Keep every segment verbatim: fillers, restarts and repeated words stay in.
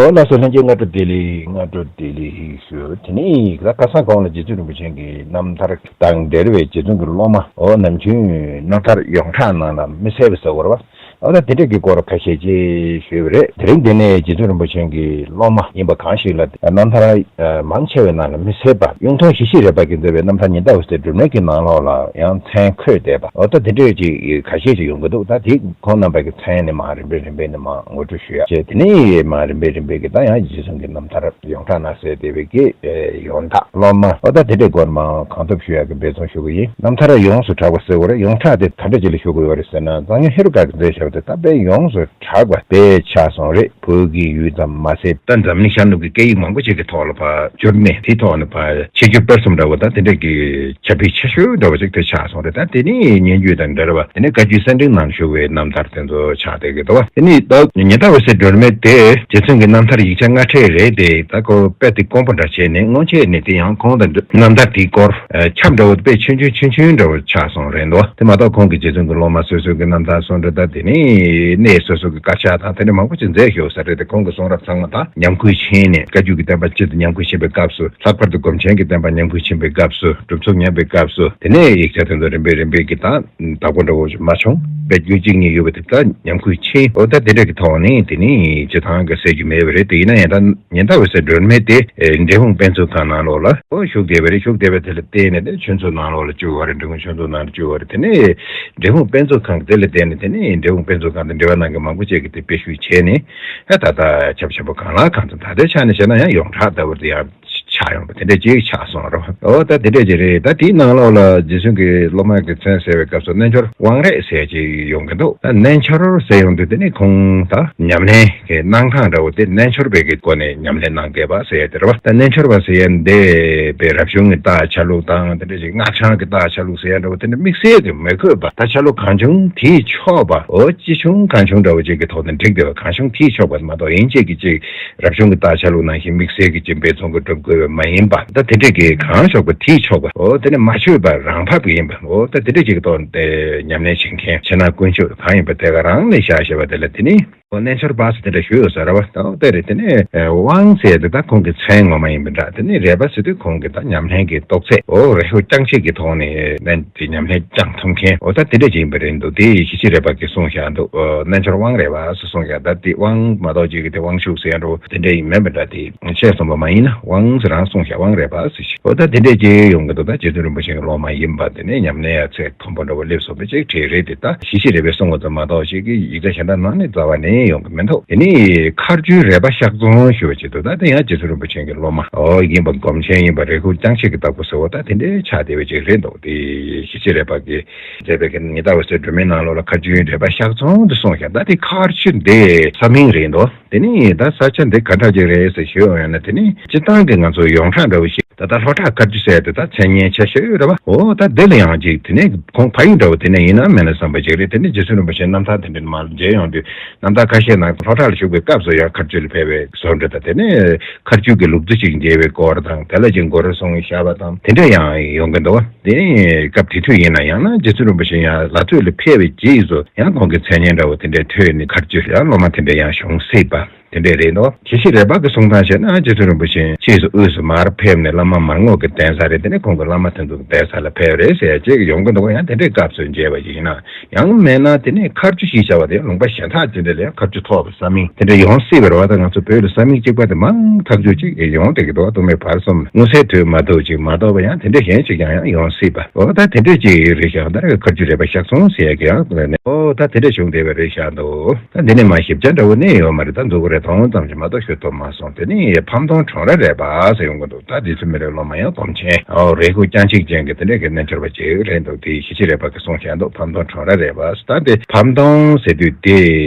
འོ་ལགས་སོ། ལྷན་རྒྱས་སྔ་དྲོ་བདེ་ལེགས། སྔ་དྲོ་བདེ་ལེགས་ཞུ། དེ་ནས་ད་ཁ་སང་གོང་ལ་རྗེ་བཙུན་རིན་པོ་ཆེ་གི་རྣམ་ཐར་དང་འབྲེལ་བའི་རྗེ་བཙུན་གྱི་སློབ་མ་འོ་ནམ་རྒྱུན་རྣམ་ཐར་ཡོངས་གྲགས་ནང་ལ་མི་གསལ་བ་ཟེར་བ་རེད་བ། འོ་ད་དེ་འདྲ་གི་སྐོར་ཁ་ཤས་ཅིག་ཞུས་པ་རེད། དེ་རིང་འདི་ནས་རྗེ་བཙུན་རིན་པོ་ཆེ་གི་སློབ་མ་ཡིན་པ་གང་ཞིག་ལ་རྣམ་ཐར་མང་ཆེ་བའི་ནང་ལ་མི་གསལ་བ་གཡུང་དྲུང་ཞི་བྱེད་རས་པ་གིས་མཛད་པའི་རྣམ་ཐར་ཉི་ཟླ་འོད་ཟེར་སྒྲོན་མེ་གི་ནང་ལོགས་ལ་ཡང་མཚན་འཁོད་བསྡད་པ་འོ་ད་དེ་འདྲ་ཅིག་ཁ་ཤས་ཅིག་ཡོང་གི་འདུག་ད་དེ་ཁོང་རྣམ་པ་གི་མཚན་ནི་མར་རིམ་པས་རིམ་པས་ནི་མར་ངོ་སྤྲོད་ཞུ་ཡ་བྱས། དེ་ནས་མར་རིམ་པས་རིམ་པས་ཀྱི་ད་ཡང་རྗེ་བཙུན་གྱི་རྣམ་ཐར་ཡོངས་གྲགས་ན་གསལ་བསྡད་པའི་གི་ཡོན་བདག་སློབ་མ་འོ་ད་དེ་འདྲའི་སྐོར་མང་གང་ཐུབ་ཞུ་ཡག་གི་འབད་བརྩོན་ཞུ་གི་ཡིན། རྣམ་ཐར་ཡོངས་སུ་གྲགས་པ་ཟེར་བ་རེད། ཡོངས་གྲགས་དེ་ག་འདྲ་ཅིག་ལ་ཞུ་དགོས་པ་རེད་ཟེར་ན་གཙང་སྨྱོན་ཧེ་རུ་ཀ་གིས་མཛད་བཞག་པ་དེ་ད་དཔེ་ཡོངས་སུ་གྲགས་པ་དཔེ་ཆགས་སོང་རེད། བོད་ཀྱི་ཡུལ་ཙམ་མ་ཟད་ད་འཛམ་གླིང་ཤར་ནུབ་ཀྱི་སྐད་ཡིག་མང་པོ་ཅིག་གི་ཐོག་ལ་ཕར་བསྒྱུར་ནས་དེའི་ཐོག་ནས་ཕར་ཆེད་སྒྱུར་སྤེལ་གསུམ་འདྲ་བོ་ད་དེ་འདྲ་གི་ཁྱབ་སྤེལ་ཆེ་ཤོས་འདྲ་བོ་ཅིག་དེ་ཆགས་སོང་རེད། ད་དེ་ནི་སྙན་བརྒྱུད་དང་འབྲེལ་བ་དེ་ནི་བཀའ་བརྒྱུད་གསེར་ཕྲེང་ནང་བཞུགས་པའི་རྣམ་ཐར་དེ་ཚོ་ཆགས་བསྡད་ཀྱི་འདུག་བ། དེ་ནི་ད་ཉི་ཟླ་འོད་ཟེར་སྒྲོན་མེ་དེ་རྗེ་བཙུན་གྱི་རྣམ་ཐར་ཡིག་ཆ་སྔ་གྲས་རེད་དེ། ད་ཁོ་དཔེ་དེ་དཀོན་པོ་འདྲ་བྱས་ནས་སྔོན་ཆད་ནས་དེ་ཡང་ཁོང་དང་འབྲེལ་རྣམ་ཐར་དེའི་སྐོར་ཁྱབ་འདྲ་བོ་དཔེ་ཆུང་ཆུང་ཆུང་ཆུང་འདྲ་བོ་ཆགས་སོང་རེད་འདུག་དེ་མ་གཏོགས་ཁོང་གིས་རྗེ་བཙུན་གྱི་སློབ་མ་སོ་སོ་གི་རྣམ་ཐར་སོགས་འདྲ་ད་དེ་ནི་གནས་སོ་སོ་གི་དཀར་ཆག་དང་དེ་འདྲ་མང་པོ་ཅིག་མཛད་ཤོག་ས་རེད་དེ། ཁོང་གི་གསུང་རབ་ཚང་མ་དང་ཉམས་རྒུད་ཕྱིན་ནས་བཀའ་བརྒྱུད་ཀྱི་བསྟན་པ་སྤྱི་དང་ཉམས་རྒུད་ཕྱིན་པའི་སྐབས་སུ། ལྷག་པར་དུ་སྒོམ་ཆེན་གྱི་བསྟན་པ་ཉམས་རྒུད་ཕྱིན་པའི་སྐབས་སུ། གྲུབ་ཚུལ་ཉམས་པའི་སྐབས་སུ། དེ་ནས་ཡིག་ཆ་དེ་ཚོ་རིམ་པས་རིམ་པས་ཀྱི་ད་བདག་པོ་འདྲ་བོ་ཞིག་མ་བྱུང་བས་རྒྱུན་གཅིག་གཉིས་ཡོད་པ་དེ་ད་ཉམས་རྒུད་ཕྱིན། འོ་ད་དེ་འདྲ་གི་ཐོག་ནས་དེ་ནི་སྤྱི་བཏང་གི་གསལ་རྒྱུ་མེད་པ་རེད་དེ། ཡིན་ན་ཡང་ད་ཉི་ཟླ་འོད་ཟེར་སྒྲོན་མེ་དེ་འབྲས་སྤུངས་དཔེ་མཛོད་ཁང་ནང་ལོགས་ལ་འོ་བཞུགས་བསྡད་པ་རེད། བཞུགས་བསྡད་པ་དེ་ལ་བརྟེན་ནས་དེ་ཆོས་མཛོད་ནང་ལོགས་ལ་བཅུག་པ་རེད། འབྲི་གུང་ཆོས་མཛོད་ནང་ལ་བཅུག་པ་རེད། དེ་ནས་འབྲས་སྤུངས་དཔེ་མཛོད་ཁང་གི་དེ་ལ་བརྟེན་ནས་དེ་ནས་འབྲས་སྤུངས་དཔེ་མཛོད་ཁང་དང་འབྲེལ་བ་གནང་མཁན་མང་པོ་ཅིག་གིས་དེ་དཔེ་བཤུས་བྱས་ནས། ཨ་ད་ལྟ་ཆབ་ཆབ་པོ་གང་ལ་གང་འཚམ་ད་ལྟའི་ཆ་ནས་བཤད་ན་ཡང་ཡོངས་གྲགས་ལྟ་བུར་དེ་ཡང་ཆགས་ཡོང་བ་དེ་འདྲ་ཅིག་ཆགས་སོང་རེད། འོ་ད་དེ་འདྲ་ཅིག་རེད། ད་དེའི་ནང་ལོགས་ལ་རྗེ་བཙུན་གྱི་སློབ་མ་གི་མཚན་གསལ་བའི་སྐབས་སུ་རྣལ་འབྱོར་དབང་རས་ཟེར་ཅིག་ཡོང་གི་འདུག་ད་རྣལ་འབྱོར་ཟེར་ཡོང་དུས་དེ་ནི་ཁོང་ད་ཉམས་ལེན་གྱི་གནང་སྟངས་འདྲ་བོ་དེ་རྣལ་འབྱོར་པའི་གི་སྒོ་ནས་ཉམས་ལེན་གནང་བསྡད་པ་ཟེར་ཡ་དེ་རེད་བ། ད་རྣལ་འབྱོར་པ་ཟེར་ཡ་འདི་པའི་རབ་བྱུང་གི་རྟགས་ཆ་ལུགས་དང་དེ་འདྲ་ཅིག་སྔགས་འཆང་གི་རྟགས་ཆ་ལུགས་ཟེར་ཡ་འདྲ་བོ་དེ་འདྲ་དམིགས་བསལ་གྱི་མི་དགོས་པ། ད་ཆ་ལུགས་གང་བྱུང་དེས་ཆོག་པ། འོ་ཅི་བྱུང་གང་བྱུང་འདྲ་བོ་ཅིག་གི་ཐོག་ནས་འགྲིག་བསྡད་པ། གང་བྱུང་དེས་ཆོག་པ་མ་གཏོགས་ཡིན་གཅིག་གིས་གཅིག་རབ་བྱུང་གི་རྟགས་ཆ་ལུགས་ནང་བཞིན་དམིགས་བསལ་གྱི་ཅིག་འབད་བརྩོན་གྱི་སྒྲུབ་དགོས་པ་མ་ཡིན་པ། ད་དེ་འདྲ་གི་གང་ཆོག་པ་དེས་ཆོག་པ། འོ་དེ་ནི་མ་ཆོད་པ་རང་བབས་ཡིན་པ། འོ་ད་དེ་འདྲ་ཅིག་གི་ཐོག་ནས་ཉམས་ལེན་བྱེད་མཁན་ཕྱི་ནང་དཀོན་མཆོག་གང་ཡིན་པ་དེ་ག་རང་ལས་བཞག་ཞེས་པ་དེ་ལ་དེ་ནི། འོ་རྣལ་འབྱོར་པ་ཟེར་དེ་འདྲ་ཞུ་ཡོད་ས་རེད་བ། ད་འོ་དེ་རེད། དེ་ནས་དབང་ཟེར་དེ་ད་ཁོང་གི་མཚན་ངོ་མ་ཡིན་པ་འདྲ། དེ་ནས་རས་པ་ཟེར་དུས་ཁོང་གི་ད་ཉམས་ལེན་གྱི་རྟོགས་ཚད། འོ་རེ་ཤོ་རྐྱང་ཆེད་ཀྱི་ཐོག་ནས་ལན་དེ་ཉམས་ལེན་བསྐྱང་ཐུབ་མཁན། འོ་ད་དེ་འདྲ་ཅིག་ཡིན་པ་རེད་འདུག་དེ་ཞི་བྱེད་རས་པ་གིས་གསུངས་བཞག་འདུག་འོ་རྣལ་འབྱོར་དབང་རས་པ་ཟེར་གསུངས་བཞག་ད་དེ་དབང་མ་གཏོགས་ཅིག་གི་དེ་དབང་ཕྱུག་ཟེར་ཡ་འདྲ་བོ་དེ་འདྲ་ཡིན་མིན་པ་འདྲ། དེ་བཤད་སོང་བ་མ་ཡིན་ན་དབང་ཟེར་རང་གསུངས་བཞག་དབང་རས་པ་ཟེར་ཞིག་འོ་ད་དེ་འདྲ་ཅིག་ཡོང་གི་འདུག་ད་རྗེ་བཙུན་རིན་པོ་ཆེ་གི་སློབ་མ་ཡིན་པ་དེ་ནས་ཉམས་ལེན་ཡ་ཚད་མཐོན་པོ་འདྲ་བོ་སླེབས་སོང་བ་ཅིག་གྲས་རེད་དེ། ད་ཞི་བྱེད་རས་པས་གསུངས་པ་ཙམ་མ་གཏོགས་ཅིག་གི་ཡིག་ཆ་གཞན་དག་ནང་ནས་རྩ་བ་ནས་ཡོང་གི་མི་འདུག་དེ་ནི་མཁར་ཆུའི་རས་པ་གཤག་རྫོང་ཞུ་བ་ཅིག་འདུག་ད་དེ་ཡང་རྗེ་བཙུན་རིན་པོ་ཆེ་གི་སློབ་མ་འོ་ཡིན་པ། སྒོམ་ཆེན་ཡིན་པ། རས་ཁུག་རྐྱང་ཆེད་ཀྱི་བདག་པོ་ཟེར་བ་ད་དེ་འདྲའི་ཆགས་བསྡད་པ་ཅིག་རེད་འདུག་དེ་ཞི་བྱེད་རས་པ་གིས་མཛད་པའི་གི་ཉི་ཟླ་འོད་ཟེར་སྒྲོན་མེའི་ནང་ལོགས་ལ་མཁར་ཆུའི་རས་པ་གཤག་རྫོང་དུ་གསུངས་ཤག་ད་དེ་མཁར་ཆུ་འདི་ས་མིང་རེད་འདུག་དེ་ནི་ད་ས་ཆ་འདི་ག་འདྲ་ཅིག་རེད་ཟེར་ཞུས་ཡོང་ཡང་ན། དེ་ནི་སྤྱིར་བཏང་གི་ང་ཚོ་ཡོངས་གྲགས་འདྲ་བོ་ཞིག་ད་ལྟ་ལྷོ་བྲག་མཁར་ཆུ་ཟེར་དེ་ད་མཚན་སྙན་ཆེ་ཤོས་རེད་བ། འོ་ད་དེ་ལ་ཡང་ཅིག་དེ་ནས་ཁོང་ཕ་ཡུལ་འདྲ་བོ་དེ་ནས་ཡིན་ན་མིན་ན་བསམ་པ་ཅིག་རེད། དེ་ནས་རྗེ་བཙུན་རིན་པོ་ཆེ་རྣམ་ཐར་དེ་འདྲ་མར་མཇལ་ཡོང་དུས་རྣམ་ཐར་ཁ་ཤས་ནང་ལྷོ་བྲག་ལ་བཞུགས་པའི་སྐབས་སུ་ཡང་མཁར་ཆུ་ལ་ཕེབས་པའི་བཟོ་འདྲ་དང་། དེ་ནས་མཁར་ཆུ་གི་ལུག་རྫི་ཅིག་མཇལ་བའི་སྐོར་དང་། དེ་ལ་ཅིག་མགོ་རུལ་སོང་བཞག་པ་དང་དེ་འདྲ་ཡང་ཡོང་གི་འདུག་བ། དེ་ནས་སྐབས་དེ་དུས་ཡིན་ན་ཡང་ན་རྗེ་བཙུན་རིན་པོ་ཆེ་ཡང་ལ་སྟོད་ལ་ཕེབས་པའི་རྗེས་སུ་ཡང་ཁོང་གི་མཚན་སྙན་འདྲ་བོ་དེ་འདྲ་ཐོས་ནས་མཁར་ཆུ་ཡང་སློབ་མ་དེ་འདྲ་ཡང་བྱུང་སྲིད་པ། དེ་འདྲས་རེད་འདུག་ཞི་བྱེད་རས་པ་གི་གསུང་སྟངས་བྱས་ན་རྗེ་བཙུན་རིན་པོ་ཆེ་ཕྱིས་སུ་དབུས་སུ་མར་ཕེབས་ནས་བླ་མ་མར་རྔོག་གི་གདན་ས་རེད། དེ་ནས་ཁོང་གི་བླ་མ་དེ་ཚོ་གི་གདན་ས་ལ་ཕེབས་རེད་ཟེར་ཅིག་ཡོང་གི་འདུག་ཡང་དེ་འདྲའི་སྐབས་སུ་མཇལ་བ་ཞིག་ཡིན་ན། ཡང་མིན་ན་དེ་ནས་མཁར་ཆུ་ཞེས་བྱ་བ་དེ་ལུང་པ་གཞན་དག་ཅིག་འདི་ལ་ཡང་མཁར་ཆུ་ཐོགས་པའི་ས་མིང་དེ་འདྲ་ཡོང་སྲིད་པ་རེད་བ། ད་ང་ཚོ་བོད་ལ་ས་མིང་གཅིག་པ་དེ་མང་ཐག་ཆོད་ཅིག་ཡོང་བསྡད་ཀྱི་འདུག་ཐོག་མའི་བར་གསུམ་མངོན་གསལ་དོད་མ་ཐུབ་ཅིག་མ་གཏོགས་པ་ཡང་དེ་འདྲ་གཞན་ཅིག་ཀྱང་ཡང་ཡོང་སྲིད་པ། འོ་ད་དེ་འདྲ་ཅིག་རེད་ཤག་ད་མཁར་ཆུ་རས་པ་གཤག་རྫོང་ཟེར་ཡ་གི་ཡང་ལ་ནས་འོ་ད་དེ་འདྲ་བྱུང་བསྡད་པ་རེད་ཤག་འདུག་ད་འདི་ནས་མ་ཞིབ་ཆ་འདྲ་བོ་གནས་ཡོད་མ་རེད། ད་མཛུབ་གུ་རེ་མཐོང་ཙམ་ཞིག་མ་གཏོགས་ཤོད་ཐུབ་མ་སོང་། དེ་ནས་ཕམ་སྟོང་གྲོང་ར་རས་པ་ཟེར་ཡོང་གི་འདུག་ད་རྗེ་བཙུན་མི་ལའི་སློབ་མ་ཡང་སྒོམ་ཆེན། འོ་རས་ཁུག་རྐྱང་ཆེད་ཅན་གྱི་དེ་འདྲ་གི་རྣལ་འབྱོར་པ་ཅིག་རེད་འདུག་དེ་ཞི་བྱེད་རས་པ་གིས་གསུངས་བཞག་འདུག་ཕམ་སྟོང་གྲོང་ར་རས་པ། ད་དེ་ཕམ་སྟོང་ཟེར་དུས་དེ་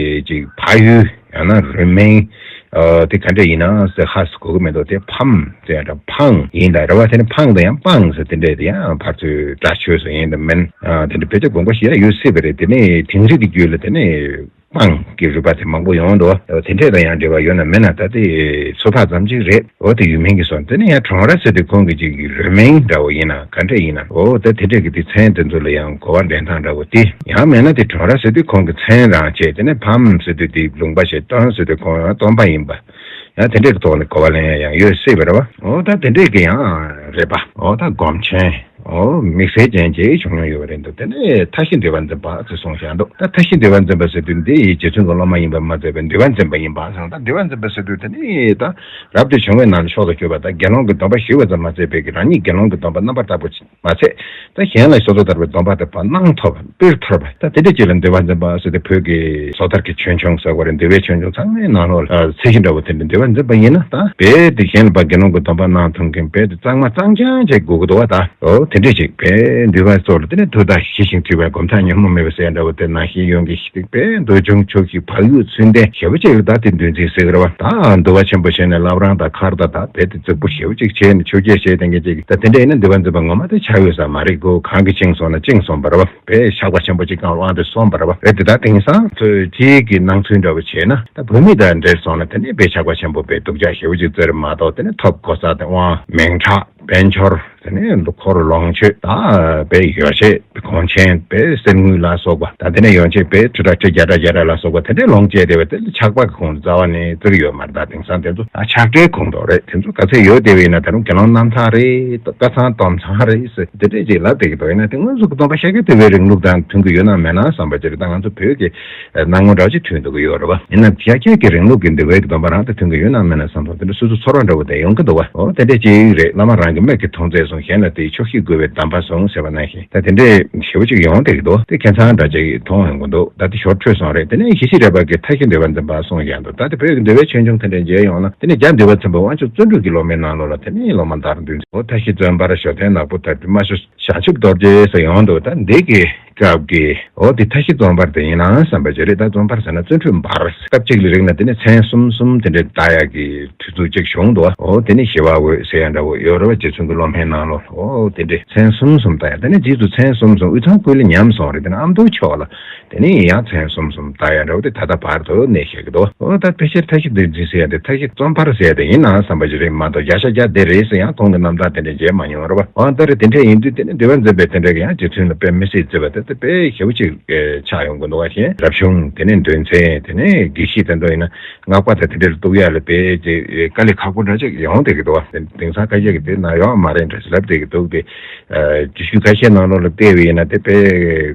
ཅིག་ཕ་ཡུལ་ཡང་ན་རུས་མིང་། དེ་ག་འདྲ་ཡིན་ན་ཟེར་ཧ་གོ་གི་མི་འདུག་དེ་ཕམ་ཟེར་ཡང་འདྲ་ཕང་ཡིན་ད་རེད་བ། དེ་ནི་ཕང་དང་ཡང་པང་ཟེར་དེ་འདྲས་དེ་ཡང་ཕར་ཚུར་སྒྲ་ཆོས་སུ་ཡིན་དང་མིན། དེ་འདྲ་བེད་སྤྱོད་དགོངས་པ་ཞིག་ཡང་ཡོད་སྲིད་པ་རེད། དེ་ནི་དིང་རི་གི་རྒྱུད་ལ་དེ་ནི་པང་གི་རུས་པ་དེ་མང་པོ་ཡོང་འདུག་དེ་འདྲས་དང་ཡང་འབྲེལ་བ་ཡོད་ན་མེད་ན་ད་དེ་ཚོད་དཔག་ཙམ་ཅིག་རེད། འོ་དེ་ཡུལ་མིང་གི་སོང་། དེ་ནི་ཡང་གྲོང་ར་ཟེར་དུས་ཁོང་གི་ཅིག་རུས་མིང་འདྲ་བོ་ཡིན་ན་ག་འདྲས་ཡིན་ན། འོ་ད་དེ་འདྲས་ཀྱི་དེ་མཚན་དེ་ཚོ་ལ་ཡང་གོ་བ་འདྲེན་སྟངས་འདྲ་བོ་དེ་ཡང་མེད་ན་དེ་གྲོང་ར་ཟེར་དུས་ཁོང་གི་མཚན་རང་བྱས། དེ་ནི་ཕམ་ཟེར་དུས་དེ་ལུང་པ་བྱས། སྟོང་ཟེར་དུས་ཁོང་ཡང་སྟོང་པ་ཡིན་པ། ཡང་དེ་འདྲའི་ཐོག་ནས་གོ་བ་ལེན་ཡ་ཡང་ཡོད་སྲིད་པ་རེད་བ། འོ་ད་དེ་འདྲའི་གི་ཡང་རེད་པ། འོ་ད་སྒོམ་ཆེན། འོ་དམིགས་བསལ་ཅན་ཅིག་བྱུང་མྱོང་ཡོད་པ་རེད་འདུག་དེ་ནས་མཐའ་བཞི་འདུས་པ་འཛིན་པ་ཟེར་གསུངས་བཞག་འདུག་ད་མཐའ་བཞི་འདུས་པ་འཛིན་པ་ཟེར་དུས་འདི་ཡི་རྗེ་བཙུན་གྱི་སློབ་མ་ཡིན་པ་མ་ཟད་པའི་འདུས་པ་འཛིན་པ་ཡིན་པ་ཟེར་ན། ད་འདུས་པ་འཛིན་པ་ཟེར་དུས་དེ་ནི་ད་རབ་ཏུ་བྱུང་བའི་ནང་ནས་མཆོག་ཏུ་གྱུར་པ། ད་དགེ་སློང་གི་སྡོམ་པ་ཞུས་པ་ཙམ་མ་ཟད་པའི་གི་རང་ཉིད་དགེ་སློང་གི་སྡོམ་པ་རྣམ་པར་དག་པ་མ་ཚད། ད་གཞན་ལ་སོ་སོ་ཐར་པའི་སྡོམ་པ་དེ་བར་སྣང་ཐོབ་པ་སྤེལ་ཐར་པ། ད་དེ་འདྲ་ཅིག་ལ་འདུས་པ་འཛིན་པ་ཟེར་ཏེ། བོད་ཀྱི་སོ་ཐར་གྱི་ཆོས་འབྱུང་ཟེར་བ་རེད། འདུལ་བའི་ཆོས་འབྱུང་ཚང་མའི་ནང་ལོགས་ལ་ཚད་གཞི་འདྲ་བོ་དེ་འདྲ་འདུས་པ་འཛིན་པ་ཡིན་ན། ད་རྦད་དེ་གཞན་ལ་ཕར་དགེ་སློང་གི་སྡོམ་པ་གནང་ཐུབ་མཁན་རྦད་དེ་གཙང་མ་གཙང་རྐྱང་ཅིག་དགོས་ཀྱི་འདུག་བ། ད་འོ་དེ་འདྲ་ཅིག་རྦད་འདུས་པ་ཚོ་ལ་དེ་ནས་མཐུ་དང་ཞི་ཞིང་དུལ་བའི་སྒོམ་ཐག་ཉོན་མོངས་མེད་པ་ཟེར་འདྲ་བོ་དེ་ནང་བཞིན་ཡོང་གི། རྦད་འདུལ་བྱུང་ཆོག་ཤེས་བག་ཡོད་ཚུལ་ལྡན་ཞེ་པོ་ཅིག་ལ་ད་དེ་འདུལ་འཛིན་ཟེར་གི་རེད་བ། ད་འདུལ་བ་ཆེན་པོ་བྱས་ནས་བླ་བྲང་དང་མཁར་དང་ད་རྦད་དེ་རྫིག་པོ་ཞེ་པོ་ཅིག་བྱས་ནས་ཆོས་བརྒྱད་བཤད་བསྡད་མཁན་ཅིག་ད་དེ་འདྲ་ཡིན་ན་འདུལ་བ་འཛིན་པ་ངོ་མ་དེ་ཆགས་ཡོད་ས་མ་རེད་གོ། གང་གིས་བཅིངས་སོང་ན་བཅིངས་སོང་བ་རེད་བ། རྦད་ཆགས་པ་ཆེན་པོ་ཅིག་གང་དབང་དུ་སོང་བ་རེད་བ། རྦད་དེ་ད་དེང་སང་ཚོས་དེའི་གི་སྣང་ཚུལ་འདྲ་བོ་བྱས་ན། ད་བོད་མི་དང་འབྲེལ་སོང་ན་དེ་ནས་རྦད་ཆགས་པ་ཆེན་པོ་རྦད་སྡུག་ཅག་ཞེ་པོ་ཅིག་བཙལ་མ་གཏོགས། དེ་ནས་ཐོབ་གོ་ས་དེ་དབང་མིང་གྲགས། དཔལ་འབྱོར། དེ་ནས་འཁོར་ལོངས་སྤྱོད། ད་རྦད་ཡོ་བྱད་གོང་ཆེན། རྦད་གསེར་དངུལ་ལ་སོགས་པ། ད་དེ་ནས་ཡོ་བྱད་རྦད་ཁྲི་ཕྲག་ཁྲི་བརྒྱ་ཕྲག་བརྒྱ་ཕྲག་ལ་སོགས་པ་དེ་འདྲའི་ལོངས་སྤྱད་བསྡད་པ་དེ་ལ་ཆགས་པ་གི་ཁོངས་རྩ་བ་ནས་བརྩི་གི་ཡོད་མ་རེད། ད་དེང་སང་དེ་ཚོ་ད་ཆགས་བྲལ་ཁོངས་གཏོགས་རེད། དེ་ཚོ་ག་ཚད་ཡོད་བསྡད་པ་ཡིན་ན་ད་རུང་དགེ་སློང་རྣམ་ཐར་རེད། སྐལ་བཟང་སྡོམ་བཟང་རེད་ཟེར་དེ་འདྲས་ཅིག་ལབ་བསྡད་ཀྱི་འདུག་ཡིན་ན་དེ་སྔོན་ཚུགས་ཀྱི་སྡོམ་པ་ཤཱཀྱ་ཐུབ་པའི་རིང་ལུགས་དང་མཐུན་གྱི་ཡོད་ན་མེད་ན་བསམ་པ་ཅིག་རེད། ད་ང་ཚོ་བོད་ཀྱི་སྣང་ངོ་འདྲ་ཅིག་མཐུན་འདུག་གི་ཡོད་རེད་བ། ཡིན་ན་ཤཱཀྱ་གི་རིང་ལུགས་ཀྱི་འདུལ་བའི་སྡོམ་པ་རང་དང་མཐུན་གྱི་ཡོད་ན་མེད་ན་བསམ་སོང་། དེ་འདྲ་སོ་སོ་ཚོར་བ་འདྲ་བོ་དེ་ཡོང་གི་འདུག་བ། འོ་དེ་འདྲ་ཅིག་རེད། བླ་མ་རང་གི་མིག་གིས་མཐོང་ཚད་བཟུང་། གཞན་ལ་དེའི་ཆོག་ཤེས་དགོས་པའི་གདམས་པ་བཟུང་ཟེར་བ་ནང་བཞིན། ད་དེ་འདྲས་ཞེ་པོ་ཅིག་ཡོང་བསྡད་ཀྱི་འདུག་དེ་ཁྱད་མཚར་འདྲ་ཅིག་མཐོང་ཡོང་གི་འདུག་ད་དེ་ཞོར་འཕྲོས་སོང་རེད། དེ་ནས་ཞི་བྱེད་རས་པ་གིས་མཐའ་བཞི་འདུལ་བ་འཛིན་པ་གསུངས་ཀྱང་འདུག་ད་དེ་བོད་ཀྱི་འདུལ་བའི་ཆོས་འབྱུང་དེ་འདྲས་མཇལ་ཡོང་ན། དེ་ནས་རྒྱ་འདུལ་བ་ཚན་པ་དབང་ཕྱུག་བརྩོན་འགྲུས་ཀྱི་སློབ་མའི་ནང་ལོགས་ལ་དེ་ནས་སློབ་མ་དར་འདུས་འོ་མཐའ་བཞི་བརྩོན་པར་ཞོ་སྟོན་ནག་པོ་དར་འདུས་རྨ་ཤོ་བྱང་ཆུབ་རྡོ་རྗེ་ཟེར་ཡོང་འདུག་ད་འདི་གི་སྐབས་ཀྱི་འོ་དེ་མཐའ་བཞི་བརྩོན་པར་དེ་ཡིན་ན་བསམ་པ་ཅིག་རེད། ད་བརྩོན་པར་ཟེར་ན་བརྩོན་འགྲུས་འབར། སྐབས་གཅིག་ལ་རིག་ན་དེ་ནས་མཚན་གསུམ་གསུམ་དེ་འདྲའི་བཏགས་ཡག་གི་དུས་ཚོད་ཅིག་བྱུང་འདུག་འོ་དེ་ནས་ཞི་བ་འོད་ཟེར་ཡག་འདྲ་བོ་ཡོད་རེད་བ། རྗེ་བཙུན་གྱི་སློབ་མའི་ནང་ལོགས་འོ་དེ་འདྲའི་མཚན་གསུམ་གསུམ་བཏགས་ཡག་དེ་ནས་རྗེས་སུ་མཚན་གསུམ་གསུམ་དབུས་གཙང་ཁུལ་ལ་ཉམས་སོང་རེད། དེ་ནས་ཨ་མདོ་ཕྱོགས་ལ་དེ་ནས་ཡང་མཚན་གསུམ་གསུམ་བཏགས་ཡག་འདྲ་བོ་དེ་ད་ལྟ་བར་དུ་གནས་བཞག་གི་འདུག་འོ་ད་ཕལ་ཆེར་མཐའ་བཞི་འདུལ་འཛིན་ཟེར་ཡག་དེ་མཐའ་བཞི་བརྩོན་པར་ཟེར་ཡག་དེ་ཡིན་ན་བསམ་པ་ཅིག་རེད་མ་གཏོགས་བརྒྱ་ཆ་བརྒྱ་དེ་རེད་ཟེར་ཡང་མཐོང་གི་རྣམ་ཐར་དེ་འདྲ་མཇལ་མ་མྱོང་རེད་བ། འོ་ད་རེད། དེ་འདྲ་ཡིན་དུས་དེ་ནས་འདུལ་བ་འཛིན་པའི་དེ་འདྲ་གི་ཡང་རྗེ་བཙུན་ལ་དཔེ་མི་སྲིད་བརྩི་བ་དེ་དཔེ་ཞེ་པོ་ཅིག་ཆགས་ཡོང་གི་འདུག་བ། གཞན་རབ་བྱུང་དེ་ནས་འདུལ་མཚན་དེ་ནས་དགེ་བཤེས་དེ་ཚོ་ཡིན་ན་སྔགས་པ་དང་དེ་འདྲ་ལ་གཏུག་ཡག་ལ་དཔེ་དཀའ་ལས་ཁག་པོ་འདྲ་ཅིག་ཡོང་བསྡད་ཀྱི་འདུག་བ། དེང་སང་ཁ་ཤས་ཀྱིས་དེ་ན་ཡོད་མ་རེད་འདྲ་ཞིག་ལབ་བསྡད་ཀྱི་འདུག་དེ་རྒྱུད་ཤུལ་ཁ་ཤས་ནང་ལོགས་ལ་བལྟས་པ་ཡིན་ན་དེ་དཔེ་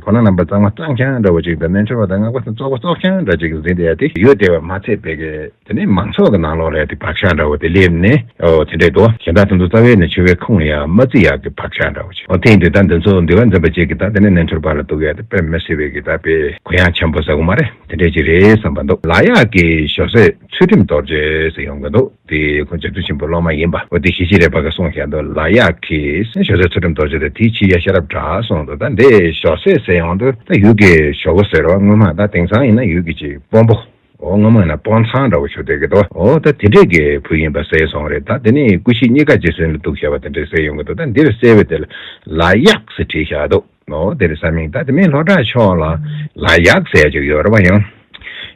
ཁོ་ན་རྣམ་པ་གཙང་མ་གཙང་རྐྱང་འདྲ་བོ་ཅིག་དང་། རྣལ་འབྱོར་པ་དང་སྔགས་པ་དང་བཙོག་པ་བཙོག་རྐྱང་འདྲ་ཅིག་འཛིན་བསྡད་ཡག་དེ་ཡོད་བསྡད་པ་མ་ཚད་པའི་གི་དེ་ནས་མང་ཚོགས་ཀྱི་ནང་ལོགས་ལ་དེ་བག་ཆགས་འདྲ་བོ་དེ་སླེབས་ནས་འོ་དེ་འདྲས་འདུག་གཞན་དག་དེ་ཚོ་རྩ་བའི་ནས་ཆོས་པའི་ཁོངས་ལ་ཡང་མ་བརྩི་ཡག་གི་བག་ཆགས་འདྲ་བོ་ཅིག་འོ་དེ་ཡིན་དུས་ད་འདི་ཚོ་འདུལ་བ་འཛིན་པ་ཅིག་གིས་ད་དེ་ནས་རྣལ་འབྱོར་པ་ལ་གཏུག་ཡག་དེ་དཔེ་མི་སྲིད་པའི་གི་ད་དཔེ་གུ་ཡངས་ཆེན་པོ་ཟེར་དགོས་མ་རེད། དེ་འདྲས་ཅིག་རེད་བསམ་པ་འདུག་ལག་གཡས་ཀྱི་ཞོ་ཟས་ཚུལ་ཁྲིམས་རྡོ་རྗེ་ཟེར་ཡོང་གི་འདུག་དེ་ཁོང་རྗེ་བཙུན་ཆེན་པོའི་སློབ་མ་ཡིན་པ། འོ་དེ་ཞི་བྱེད་རས་པ་གིས་གསུངས་བཞག་འདུག་ལག་གཡས་ཀྱི་ཞོ་ཟས་ཚུལ་ཁྲིམས་རྡོ་རྗེ་དེ་དེའི་ཕྱི་ཡ་ཤེས་རབ་གྲགས་གསུངས་འདུག་ད་འདི་ཞོ་ཟས་ཟེར་ཡོང་དུས་ད་ཡུལ་གྱི་ཞོ་གོ་ཟེར་བ་སྔོན་མ་ད་དེང་སང་ཡིན་ན་ཡུལ་གྱི་ཅིག་དཔོན་པོ། འོ་སྔོན་མ་ཡིན་ན་དཔོན་ཚང་འདྲ་བོ་ཞུ་བསྡད་ཀྱི་འདུག་འོ་ད་དེ་འདྲས་ཀྱི་བུ་ཡིན་པ་གསལ་སོང་རེད། ད་དེ་ནས་སྐུ་གཤེགས་གཉིས་ཀ་རྗེ་བཙུན་ལ་གཏུགས་བཞག་པ་དེ་འདྲས་གསལ་ཡོང་གི་འདུག་ད་འདིར་གསལ་བའི་དེ་ལ་ལག་གཡས་ཟེར་བྲིས་བཞག་འདུག་འོ་དེ་རེད་ས་མིང་། ད་དེ་མིན་ལྷོ་བྲག་ཕྱོགས་ལ་ལག་གཡག་ཟེར་ཅིག་ཡོད་རེད་བ། ཡང་